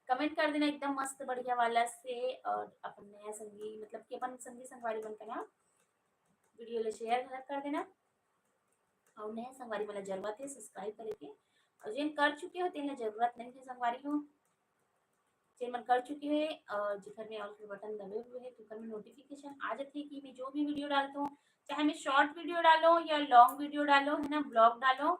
कमेंट कर देना एकदम मस्त बढ़िया वाला से, और अपन नया संगी, मतलब कि अपन संगी संगवारी मन के ना वीडियो ला शेयर घला कर देना, और नया संगवारी मन ला जरूरत है सब्सक्राइब करे के, और जेन कर चुके हो तेन ला जरूरत नहीं है संगवारी हो। जेन मन कर चुके हैं और जेकर में ऑल के बटन दबे हुए हैं, तो ओकर में नोटिफिकेशन आ जाथे कि मैं जो भी वीडियो डालता हूँ, चाहे मैं शॉर्ट वीडियो डालूँ या लॉन्ग वीडियो डालूँ, है ना, व्लॉग डालूँ,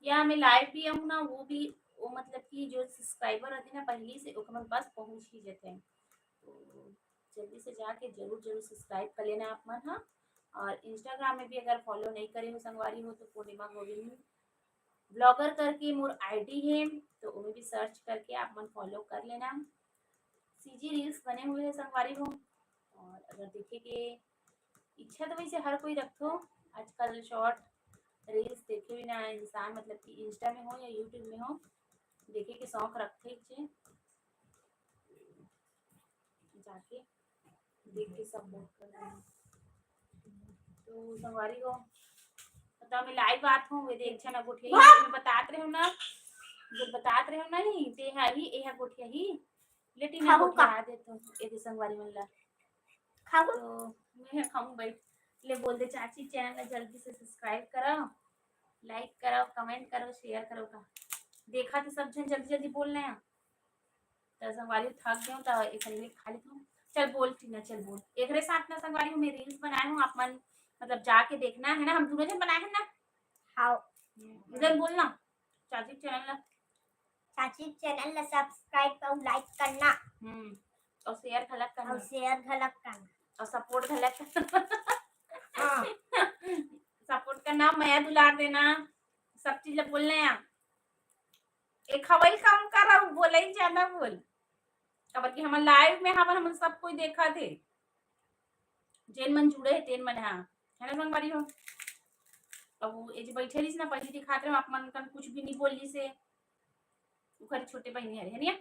या मैं लाइव भी आऊँ ना, वो भी, वो मतलब कि जो सब्सक्राइबर रहते हैं ना पहले से, ओकर मन पास पहुँच ही जाते हैं। तो जल्दी से जाके जरूर जरूर सब्सक्राइब कर लेना आप मन हा। और इंस्टाग्राम में भी अगर फॉलो नहीं करे हो संगवारी हो, तो पूर्णिमा गोविंद ब्लॉगर करके मोर आईडी है, तो ओमे भी सर्च करके आप मन फॉलो कर लेना। सीजी रील्स बने हुए हैं संगवारी हो, और अगर देखे के इच्छा तो वैसे हर कोई रखथो, आजकल short reels देखे बिना इंसान, मतलब कि Insta में हो या YouTube में हो, देखे के शौक रखथे जे जाके देख के support करना। तो संगवारी हो, बताओ, मैं live बात हूँ, मेरे अच्छा ना गोठिया ही, मैं बतात रहे हो ना, जो बतात रहे हो ना ही, ते हा ही, एहा गोठिया ही, लेकिन ना खाहू का? गोठिया देत हूँ, एदे संगवारी मन ला। खाहू? तो मैं खाऊं भाई, ले बोल दे चाची, channel ला जल्दी से subscribe करो, like करो, comment करो, share करो का। देखा तो सब जन जल्दी जल्दी बोल रहे हैं। तो संगवारी थक गए तो एक ले खा लेती हूँ। चल बोल टीना, चल बोल। एकरे साथ ना संगवारी हूँ मैं reels बनाए हूँ, आप मन मतलब जाके देखना है ना, हम दोनों जन बनाए हैं ना। हाँ। इधर बोलना, चाची channel ला। चाची channel ला subscribe और like करना। हम्म, और share घलक करना। और share घलक करना। और support घलक करना। हाँ। Support करना, मया दुलार देना, सब चीज ला बोलना है। एक हवाई काम कर रहा हूँ, बोला ही ज्यादा बोल। काबर कि हमन live में हवन, हमन सब कोई देखा थे, जेन मन जुड़े हे तेन मन हा, है ना संगवारी हो? अब वो ए जे बैठे रहिस ना, पहली दिखात रहे, आप मन कन कुछ भी नहीं बोलिस हे, ओकर छोटे बहिनी हरे, है निया?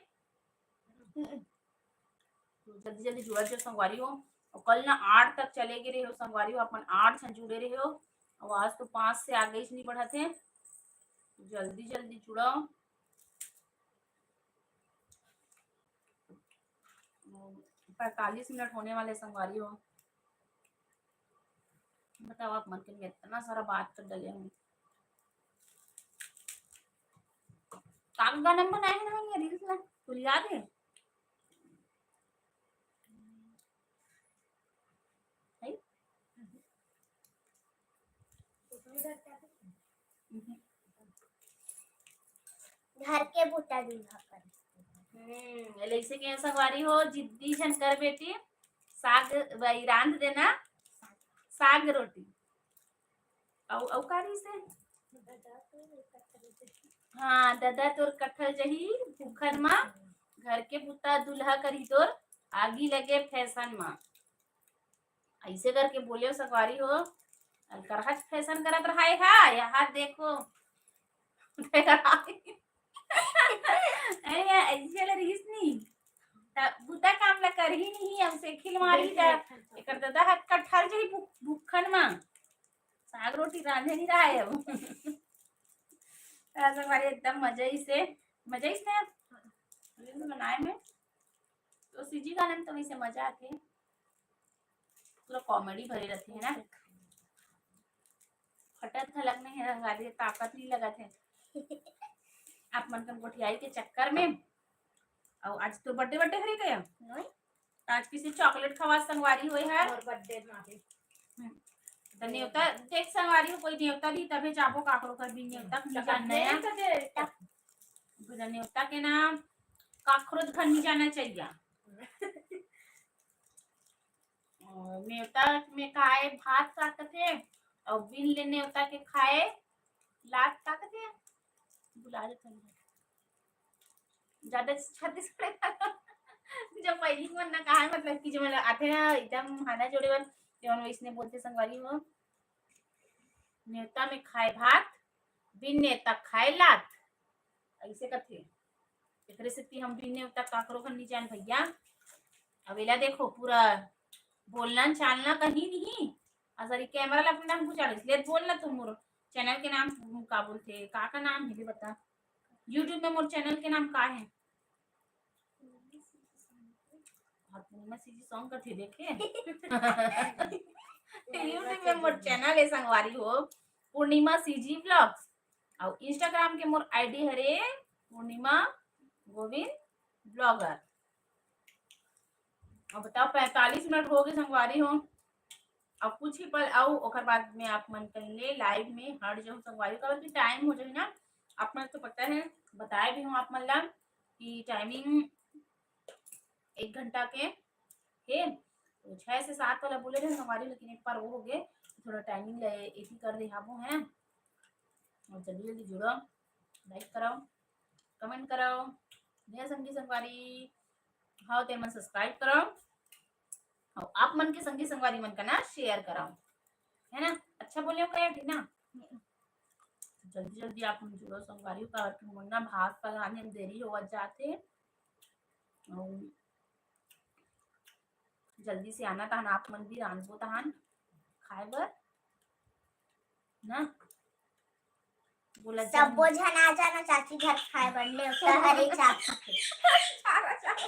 तो जल्दी जल्दी जुड़त जाओ संगवारी हो। और कल ना आठ तक चले गए रहे हो संगवारी हो, अपन आठ से जुड़े रहे हो। और आज तो पाँच से आगे ही नहीं बढ़त हे, जल्दी जल्दी जुड़ो। पैंतालीस मिनट होने वाले संगवारी हो। बताओ, आप मन के लिए इतना सारा बात कर डले हूँ। का गाना बनाए हैं ना ये reels में, तो याद है? है? घर के बूता दूल्हा कर। हम्म, लइसे के संगवारी हो, जिद्दी झन कर बेटी, साग वही रांध देना, साग रोटी। अउ, अउ का रहिस हे? हाँ, ददा तोर कटहल जही भूखन मा, घर के बूता दूल्हा करही तोर, आगी लगे fashion मा। ऐसे करके बोले संगवारी हो, अलकरहा fashion करत रहाय हा, यहाँ देखो। अरे यार, ऐसे वाला रहिस नहीं। त बुता काम ला करही नहीं, हम से खिलवारी दा। एकर ददा हाथ कटहल जही भु-, भुक्खन मा। साग रोटी रांधे नहीं रहा है अब। ऐसा हमारे एकदम मजा ही से, मजा ही से reels बनाए में। तो सीजी गाने में तो वैसे मजा आते हैं। पूरा comedy भरे रहते हैं ना। फटत घलक नहीं है, रंगारी ताकत नहीं लगत है। आप मन कन गोठियाई के चक्कर में। और आज तो birthday, birthday हरे गया। नहीं। आज किसी chocolate खवा संगवारी हुए है। और birthday मारे। हम्म। तो नेवता देख संगवारी हो, कोई नेवता दी तभी जाबो काकरो कर भी नेवता नहीं जानना है। तो दे। बिना नेवता के ना काकरो घर नहीं जाना चाहिए। और नेवता में खाए भात का कथे, और बिन ले नेवता के खाए लात का कथे, बुला देते हैं। ज्यादा छत्तीसगढ़ जब पहली मन ना कहा है, मतलब कि जो मतलब आते ना एकदम हाना जोड़े बर, जो हम इसने बोलते संगवारी हो, नेवता में खाए भात, बिन नेवता खाए लात, ऐसे कथे। एकरे सेती हम बिन नेवता काकरो घर नहीं जान भैया। अब एला देखो, पूरा बोलना चालना कहीं नहीं। अजरी camera ला अपने नाम बुझा, इसलिए बोलना तुम मोर channel के नाम का बोलते, का का नाम है भी बता। YouTube में मोर channel के नाम का है? हाँ, पूर्णिमा सीजी song का थे देखे। YouTube में मोर channel है संगवारी हो, पूर्णिमा सीजी vlogs। और Instagram के मोर ID हरे पूर्णिमा गोविंद blogger। अब बताओ, पैंतालीस मिनट हो गए संगवारी हो, अब कुछ ही पल आऊ, ओकर बाद में आप मन कन ले live में हट जाऊँ संगवारी हो, काबर कि time हो जाही ना, आप मन तो पता है, बताए भी हूँ आप मन ला कि timing एक घंटा के हे, तो छह से सात वाला बोले रहे संगवारी, लेकिन एक बार वो हो गए, थोड़ा timing ले एथी कर दे हाबो है। और जल्दी जल्दी जुड़ो, like करो, comment करो, नया संगी संगवारी हव ते मन subscribe करो। अउ आप मन के संगी संगवारी मन कना share करव, है ना? अच्छा बोले हो कया, ठीक ना? जल्दी जल्दी आप मन जुड़ो संगवारी हो, काबर कि मोर ना भात पकाने में देरी होवत जाथे। अउ जल्दी से आना तहन आप मन भी रांधबो तहन खाए बर ना। बोला, सबो झन आ जाना चाची घर खाए बर, नेवता हरे चाची के। चारा चारा,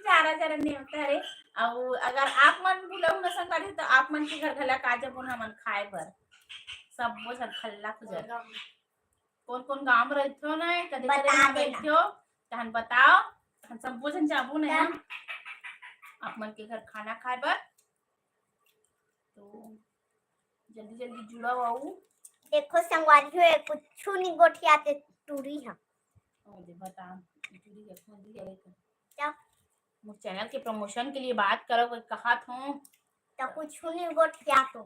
चारा चारा नेवता हरे। अउ अगर आप मन बुलाहू ना संगवारी, तो आप मन के घर घला का जबो ना हमन खाए बर। सबो झन खल्ला खुजर। कोन कोन गांव में रहिथो ना, कदे कदे बता देना। रहिथो, तहन बताओ, हम सबो झन जाबो ना तब। आप मन के घर खाना खाए बर। तो जल्दी जल्दी जुड़व अउ। देखो संगवारी हो, ये कुछु नहीं गोठियाथे टूरी ह। ओ दे बता, टूरी के खोदी है लेकिन। क्या? मोर channel के promotion के लिए बात करव, कहा थो। तो कुछु नहीं गोठियाथे।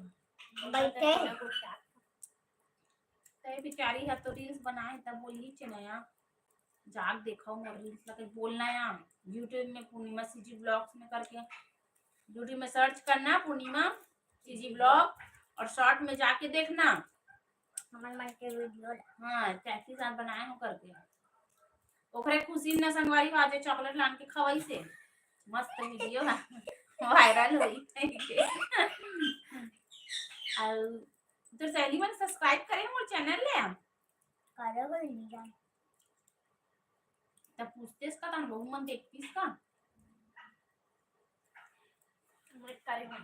बैठे। तय बेचारी ह तो reels बनाए, तब बोली चेनया। जाके देखव मोर reels ला, कहीं बोलना या YouTube में पूर्णिमा CG vlogs में करके, YouTube में search करना पूर्णिमा CG vlog और short में जाके देखना। हमन मन के video ला। हाँ, चाची साथ बनाए हो करके। ओकरे खुशी न संगवारी हो आज chocolate लान के खवाइसे। मस्त video ह, viral होई। अउ तोर सहेली मन subscribe करे मोर channel ले? करे हो नहीं जान। तब पूछतेस का, तहन बहू मन देखतीस का? मैं करे हूँ।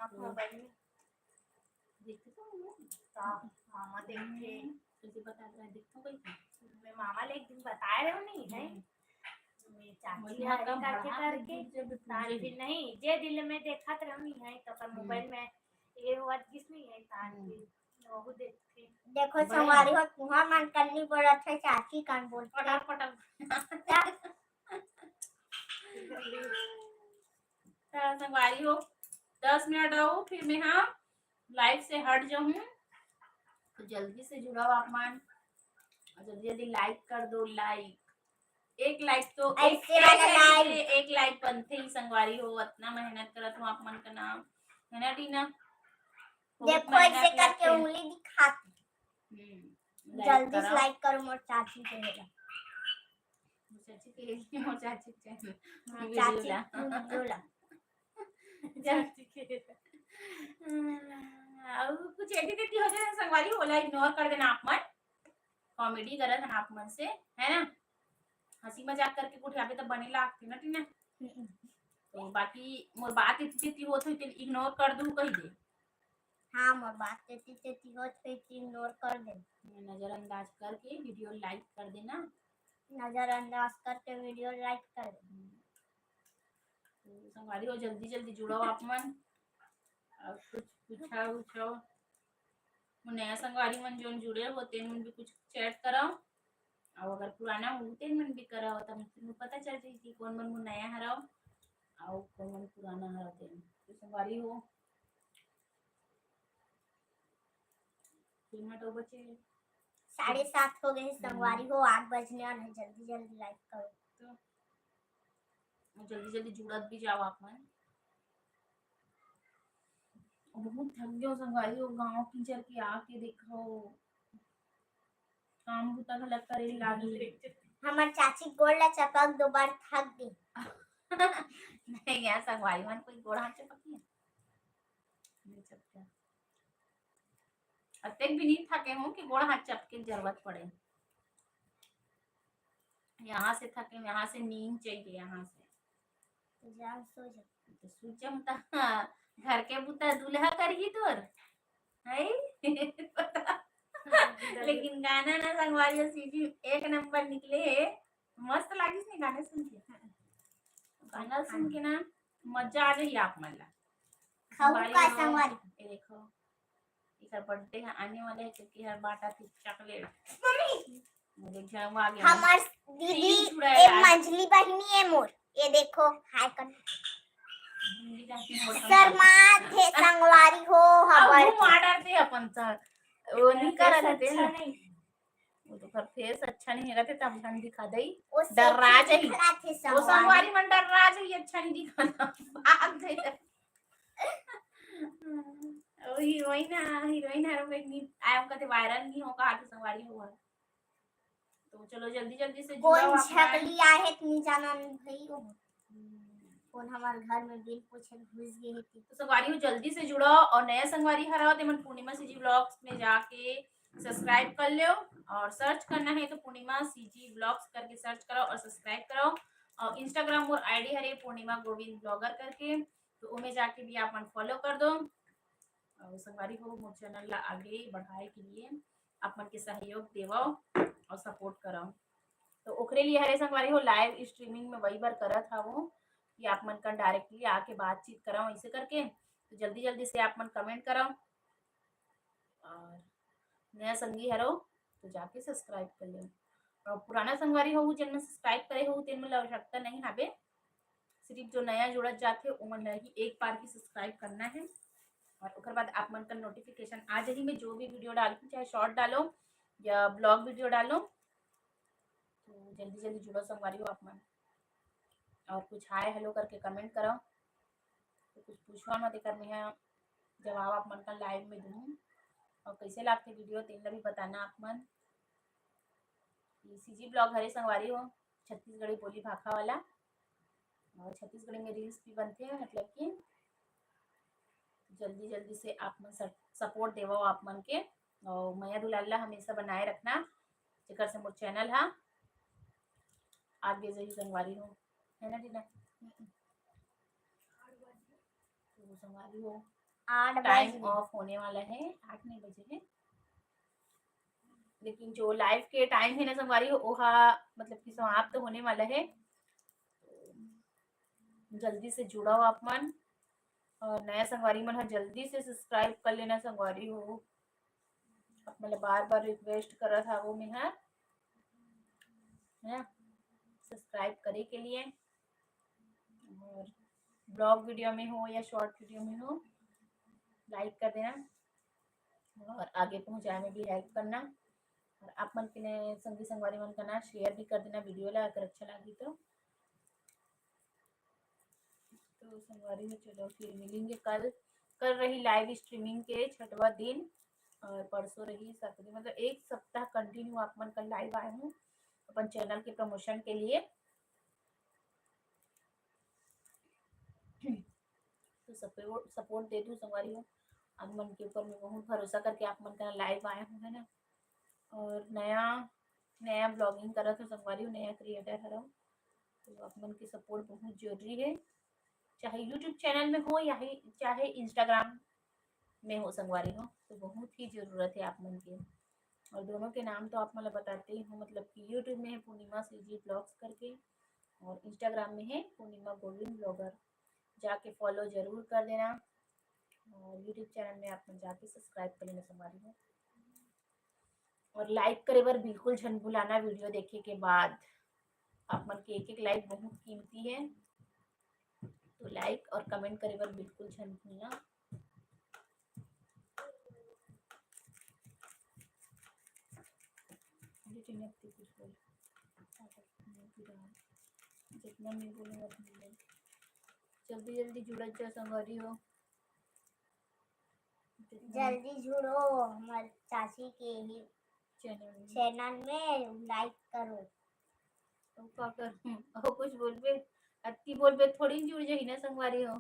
आप हम्म। मोबाइल में देखते तो हूँ। का मामा देखते। हम्म, तुझे बता रहा है, देखता हूँ कहीं। मैं मामा ले एक दिन बताए रहे हो नहीं है। हम्म। मैं चाची वही है का करके भड़ास करके। लगी जब तान तुझे। भी नहीं, जे दिल में देखत रहनी है, तो कर हम्म। मोबाइल में ये हुआ किस नहीं है, तान हम्म। भी वहू देखते। देखो बड़े संगवारी हो, तुहां मन कन्नी बोलत है, चाची कान बोलत है। पटक, पटक। क्या? त संगवारी हो, दस मिनट रहू, फिर मैं हाँ live से हट जाऊँ। तो जल्दी से जुड़ाओ आप मन, और जल्दी जल्दी like कर दो, like। एक like तो एक, ऐसे एक वाला like से like। एक like बनते ही संगवारी हो, इतना मेहनत करत हो आप मन का नाम, है ना टीना? बहुत देखो, मेहनत ऐसे करके लगते हैं। उंगली दिखाती। हम्म, like जल्दी से करो। Like करो मोर चाची के लिए। मोर चाची के लिए, मोर चाची के लिए। हाँ, video चाची ला। Video ला। चाची के लिए। हम्म, अउ कुछ एती तेती हो जाए संगवारी, ओला ignore कर देना आप मन। Comedy करत हन आप मन से, है ना? हंसी मजाक करके कुछ आवे तो बने लागथे ना, टीना? हम्म। तो बाकी मोर बात एती तेती होत होई, तेला ignore कर दू, कही दे। हाँ, मोर बात एती तेती होत होई, तो ignore कर दे। नजरअंदाज करके video like कर देना। नजरअंदाज करके video like कर दे। हम्म। तो संगवारी हो, जल्दी जल्दी जुड़ो आप मन। अउ कुछ पूछा उछाओ। मोर नया संगवारी मन जोन जुड़े हो, तेन मन भी कुछ chat करव। अउ अगर पुराना हो, तेन मन भी करव, तब तुमन पता चल जाही कि कोन मन मोर नया हरव, अउ कोन मन पुराना हरव तेन। तो संगवारी हो, तीन मिनट अउ बचे। साढ़े सात हो गए, हम्म। संगवारी हो, आठ बजने वाला है, जल्दी जल्दी like करो। तो जल्दी जल्दी जुड़त भी जाओ आप मन। बहुत थक गयो संगवारी हो, गांव कीचर के आके देखो, काम बुता घलक करे लागी। हमर चाची गोड़ ला चपक दो बार, थक गई। नहीं यार, संगवारी मन कोई गोड़ हाथ चपकी है? नहीं चपका। अतेक भी नहीं थके हूँ कि गोड़ हाथ चपके के जरूरत पड़े। यहाँ से थके, यहाँ से नींद चाहिए, यहाँ से। तो जा, सो जा। तो सो जा, मतलब, हाँ, घर के बुता दूल्हा करही तोर, है? लेकिन गाना ना संगवारी हो, सीजी एक नंबर निकले हे, मस्त लागिस नहीं गाना सुन के। गाना सुन के ना मजा आ जाही आप मन ला। खाऊ संगवारी का हो, संगवारी? ये देखो, एकर birthday ह आने वाला है, क्योंकि हर बाटा थी chocolate। मम्मी! मुझे झंगवा गया। हमर दीदी, तीन चूड़ा ए है। मंझली बहिनी है मोर। ये देखो, हाय कर। हिंदी जाती है, मोर शर्मा थे संगवारी हो, अब हमार वो मार डालते हैं अपन सर। वो नहीं कर रहे थे। अच्छा नहीं। तो ओकर फेस अच्छा नहीं रहते, तब हम दिखा दई। वो डर्रा sexy जाही। दिखलाथे वो संगवारी। संगवारी मन डर्रा जाही, अच्छा नहीं दिखाना। भाग जाही। ओ हीरोइन, हीरोइन हर में नहीं आया, उनका ते वायरल नहीं हो कहा थे संगवारी हो। तो चलो जल्दी जल्दी से जुड़ो कौन आप मन। छकली आहे कि नहीं जाना नहीं भाई वो। हम्म। कौन हमारे घर में बिन पूछे घुस गए थे। तो संगवारी हो जल्दी से जुड़ो और नया संगवारी हराओ ते मन पूर्णिमा सीजी व्लॉग्स में जाके सब्सक्राइब कर लो और सर्च करना है तो पूर्णिमा सीजी व्लॉग्स करके सर्च करो और सब्सक्राइब करो। और इंस्टाग्राम और आईडी हरे पूर्णिमा गोविंद ब्लॉगर करके, तो उमे जाके भी आप मन फॉलो कर दो। और संगवारी हो मोर चैनल ला आगे बढ़ाए के लिए आप मन के सहयोग देवो और सपोर्ट करो। तो ओकरे लिए हरे संगवारी हो लाइव स्ट्रीमिंग में वही बार करत हवो कि आप मन का डायरेक्टली आके बातचीत करो ऐसे करके। तो जल्दी जल्दी से आप मन कमेंट करो और नया संगी हरो तो जाके सब्सक्राइब कर लो। और पुराना संगवारी हो जेन मन सब्सक्राइब करे हो तेन मन ला आवश्यकता नहीं हवे, सिर्फ जो नया जुड़त जाथे ओमन ला ही एक बार ही सब्सक्राइब करना है। और ओकर बाद आप मन का नोटिफिकेशन आ जाही, मैं जो भी वीडियो डालूँ, चाहे शॉर्ट डालो या ब्लॉग वीडियो डालो, तो जल्दी जल्दी जुड़ो संगवारी हो आप मन। और कुछ हाय हेलो करके कमेंट करो, तो कुछ पूछवा मत कर, मैं जवाब आप मन का लाइव में दूँ। और कैसे लागथे वीडियो तेन ला भी बताना आप मन। सीजी ब्लॉग हरे संगवारी हो, छत्तीसगढ़ी बोली भाखा वाला, और छत्तीसगढ़ी में रील्स भी बनथे, मतलब कि जल्दी जल्दी से आप मन सपोर्ट देवो आप मन के, और मया दुलार ला हमेशा बनाए रखना, जेकर से मोर चैनल हा आगे जाही संगवारी हो, है ना टीना? तो संगवारी हो, आठ टाइम बजे। ऑफ होने वाला है, आठ नहीं बजे है, लेकिन जो लाइव के टाइम है ना संगवारी हो, ओहा मतलब कि समाप्त होने वाला है। जल्दी से जुड़ो आप मन, और नया संगवारी मन ह जल्दी से सब्सक्राइब कर लेना संगवारी हो। आप मन ला बार बार रिक्वेस्ट करत हावो मैं ह, है ना, सब्सक्राइब करे के लिए। और ब्लॉग वीडियो में हो या शॉर्ट वीडियो में हो, लाइक कर देना और आगे पहुंचाए में भी हेल्प करना। और आप मन के ने संगी संगवारी मन का ना शेयर भी कर देना वीडियो ला, अगर अच्छा लगी तो। तो संगवारी हो, चलो फिर मिलेंगे कल। कल रही लाइव स्ट्रीमिंग के छठवा दिन और परसों रही सातवां दिन, मतलब एक सप्ताह कंटिन्यू आप मन का लाइव आए हूँ अपन चैनल के प्रमोशन के लिए। तो सपोर्ट सपोर्ट दे दू संगवारी हो, आप मन के ऊपर मैं बहुत भरोसा करके आप मन का लाइव आए हूँ, है ना। और नया नया ब्लॉगिंग करत हो संगवारी हो, नया क्रिएटर हरो, तो आप मन के सपोर्ट बहुत जरूरी है, चाहे यूट्यूब चैनल में हो या ही चाहे इंस्टाग्राम में हो संगवारी हो, तो बहुत ही जरूरत है आप मन के। और दोनों के नाम तो आप मन ला बताते ही हूँ, मतलब कि यूट्यूब में है पूर्णिमा सीजी ब्लॉग्स करके और इंस्टाग्राम में है पूर्णिमा गोविंद ब्लॉगर, जाके फॉलो जरूर कर देना। और यूट्यूब चैनल में आप मन जाके सब्सक्राइब कर लेना संगवारी हो। और लाइक करे बर बिल्कुल झन भुलाना वीडियो देखे के बाद, आप मन के एक एक लाइक बहुत कीमती है, तो लाइक और कमेंट करे बर बिल्कुल झन भूलना। जितना मैं बोलूँ उतना बोल। जल्दी जल्दी जुड़त जा संगवारी हो। जल्दी जुड़ो हमारे चाची के ही चैनल में। चैनल में लाइक करो। तो का करूँ? और कुछ बोलबे, अति बोलबे थोड़ी जुड़ जाही ना संगवारी हो,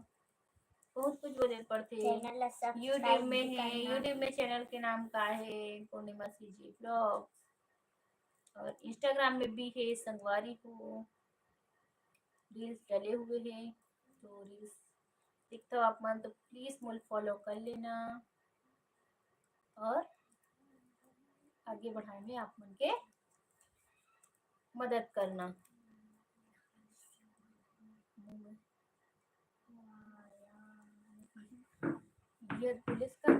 बहुत कुछ बोले पड़थे। चैनल ला सब्सक्राइब यूट्यूब में भी है, करना। यूट्यूब में चैनल के नाम का है पूर्णिमा सीजी ब्लॉग्स, और इंस्टाग्राम में भी है संगवारी हो, रील्स डले हुए हैं, तो रील्स देखते हो आप मन तो प्लीज मोल फॉलो कर लेना और आगे बढ़ाए में आप मन के मदद करना। ये पुलिस का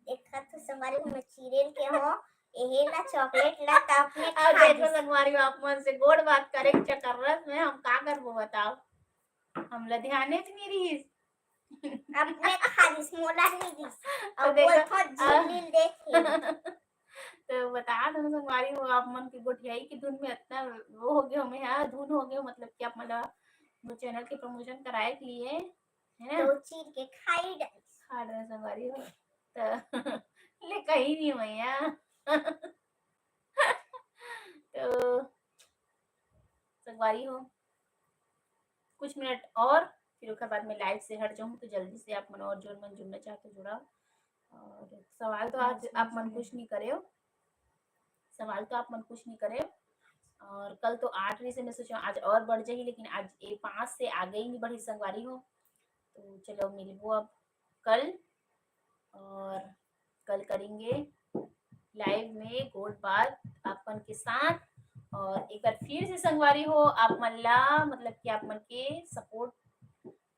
देखा तो संगवारी हो, मैं चीरेल के हो, एहे ला चॉकलेट ला त अपने अब खा देखो दिस। संगवारी हो, आप मन से गोड़ बात करे के चक्कर में हम का करबो बताओ, हमला ध्याने च नहीं रहिस। अपने खा लिस, मोला नहीं दिस। तो अब देखो, बोलथो झिल्ली देखे। तो बता दो संगवारी हो, आप मन के गोठियाई के धुन में इतना वो हो गए हो, मैं हाँ धुन हो गए हो, मतलब कि आप मन ला वो चैनल के प्रमोशन कराए के लिए, है ना? तो चीर के खाई डाल। खा रहे संगवारी हो तो ले कहीं नहीं मैया। तो संगवारी हो, कुछ मिनट और फिर ओकर बाद में लाइव से हट जाऊँ, तो जल्दी से आप मन और जोन मन जुड़ना चाहते जुड़ाओ। और सवाल तो आज आप मन कुछ नहीं करे हो, सवाल तो आप मन कुछ नहीं करे हो। और कल तो आठ रही से मैं सोचा आज और बढ़ जाएगी, लेकिन आज ये पाँच से आगे ही नहीं बढ़ी संगवारी हो। तो चलो मिलबो अब कल, और कल करेंगे लाइव में गोठ बात आप मन के साथ। और एक बार फिर से संगवारी हो, आप मन ला मतलब कि आप मन के सपोर्ट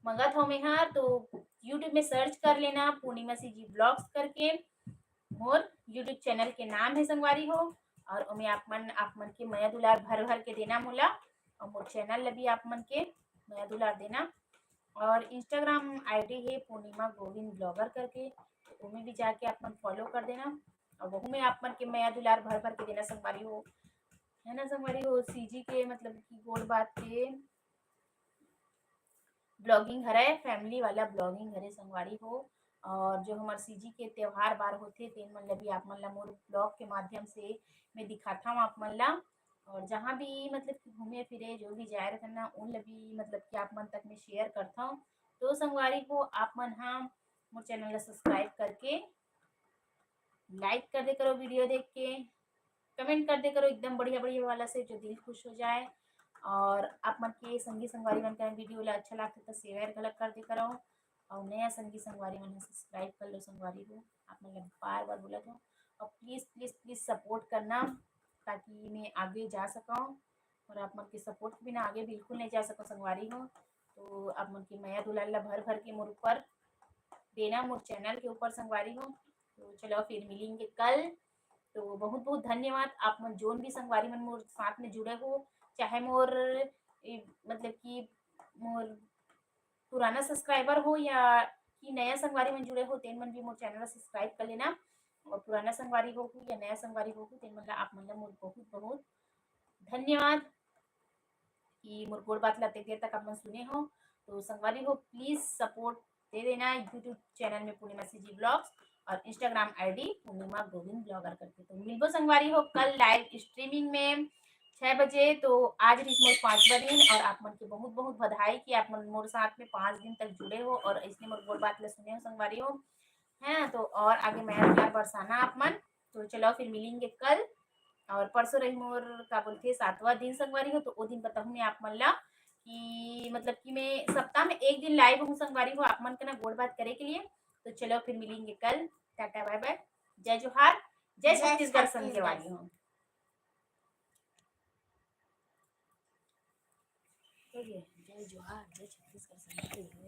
मंगत हो मैं हा, तो YouTube में सर्च कर लेना पूर्णिमा सीजी ब्लॉग्स करके। मोर YouTube चैनल के नाम है संगवारी हो, और ओमे आप मन आप मन के मया दुलार भर भर के देना मोला, और मोर चैनल ला भी आप मन के मया दुलार देना। और Instagram ID है पूर्णिमा गोविंद ब्लॉगर करके, तो ओमे भी जाके आप मन फॉलो कर देना। और वहू में आप मन के मया दुलार भर भर के देना संगवारी हो, है ना संगवारी हो। सीजी के मतलब कि गोठ बात के ब्लॉगिंग हरे, फैमिली वाला ब्लॉगिंग हरे संगवारी हो। और जो हमर सीजी के त्योहार बार होथे, तेन मन ला भी आप मन ला मोर ब्लॉग के माध्यम से मैं दिखाथव आप मन ला। और जहाँ भी मतलब कि घूमे फिरे, जो भी जाए रहथन ना, उन ला भी मतलब कि आप मन तक मैं शेयर करथव। तो संगवारी हो, आप मन हा मोर चैनल ला सब्सक्राइब करके लाइक कर दे करो वीडियो देख के, कमेंट कर दे करो एकदम बढ़िया बढ़िया वाला से, जो दिल खुश हो जाए। और आप मन के संगी संगवारी मन के वीडियो ला अच्छा लगथे तो शेयर घलक कर दे करो, और नया संगी संगवारी मन सब्सक्राइब कर लो संगवारी हो। आप मन ला बार बार बोलत हो, और प्लीज प्लीज प्लीज सपोर्ट करना, ताकि मैं आगे जा सकूँ। और आप मन के सपोर्ट के बिना आगे बिल्कुल नहीं जा सकूँ संगवारी हो। तो आप मन के मया दुलार ला भर भर के मोर ऊपर देना, मोर चैनल के ऊपर संगवारी हो। तो चलो फिर मिलेंगे कल। तो बहुत बहुत धन्यवाद आप मन जोन भी संगवारी मन मोर साथ में जुड़े हो, चाहे मोर ए, मतलब कि मोर पुराना सब्सक्राइबर हो या कि नया संगवारी मन जुड़े हो, तेन मन भी मोर चैनल ला सब्सक्राइब कर लेना। और पुराना संगवारी हो या नया संगवारी हो, तेन मन ला आप मन ला मोर बहुत बहुत धन्यवाद कि मोर गोठ बात ला अतेक देर तक आप मन सुने हो। तो संगवारी हो, प्लीज सपोर्ट दे देना YouTube चैनल में पूर्णिमा सीजी ब्लॉग्स और Instagram ID पूर्णिमा गोविंद ब्लॉगर करके। तो मिलबो संगवारी हो कल लाइव स्ट्रीमिंग में छह बजे। तो आज रहिस मोर पाँचवा दिन और आप मन के बहुत बहुत बधाई कि आप मन मोर साथ में पाँच दिन तक जुड़े हो और इसने मोर गोठ बात ला सुने हो संगवारी हो, है ना? तो और आगे मया दुलार बरसाना आप मन। तो चलो फिर मिलेंगे कल। और परसों रही मोर का बोलथे सातवां दिन संगवारी हो, तो वो दिन बताहूँ मैं आप मन ला कि मतलब कि मैं सप्ताह में एक दिन लाइव हूँ संगवारी हो आप मन के ना गोठ बात करे के लिए। तो चलो फिर मिलेंगे कल, टाटा बाय बाय, जय जोहार, जय जय छत्तीसगढ़ छत्तीसगढ़। संगवारी हो। जय जोहार, जय छत्तीसगढ़ संगवारी हो।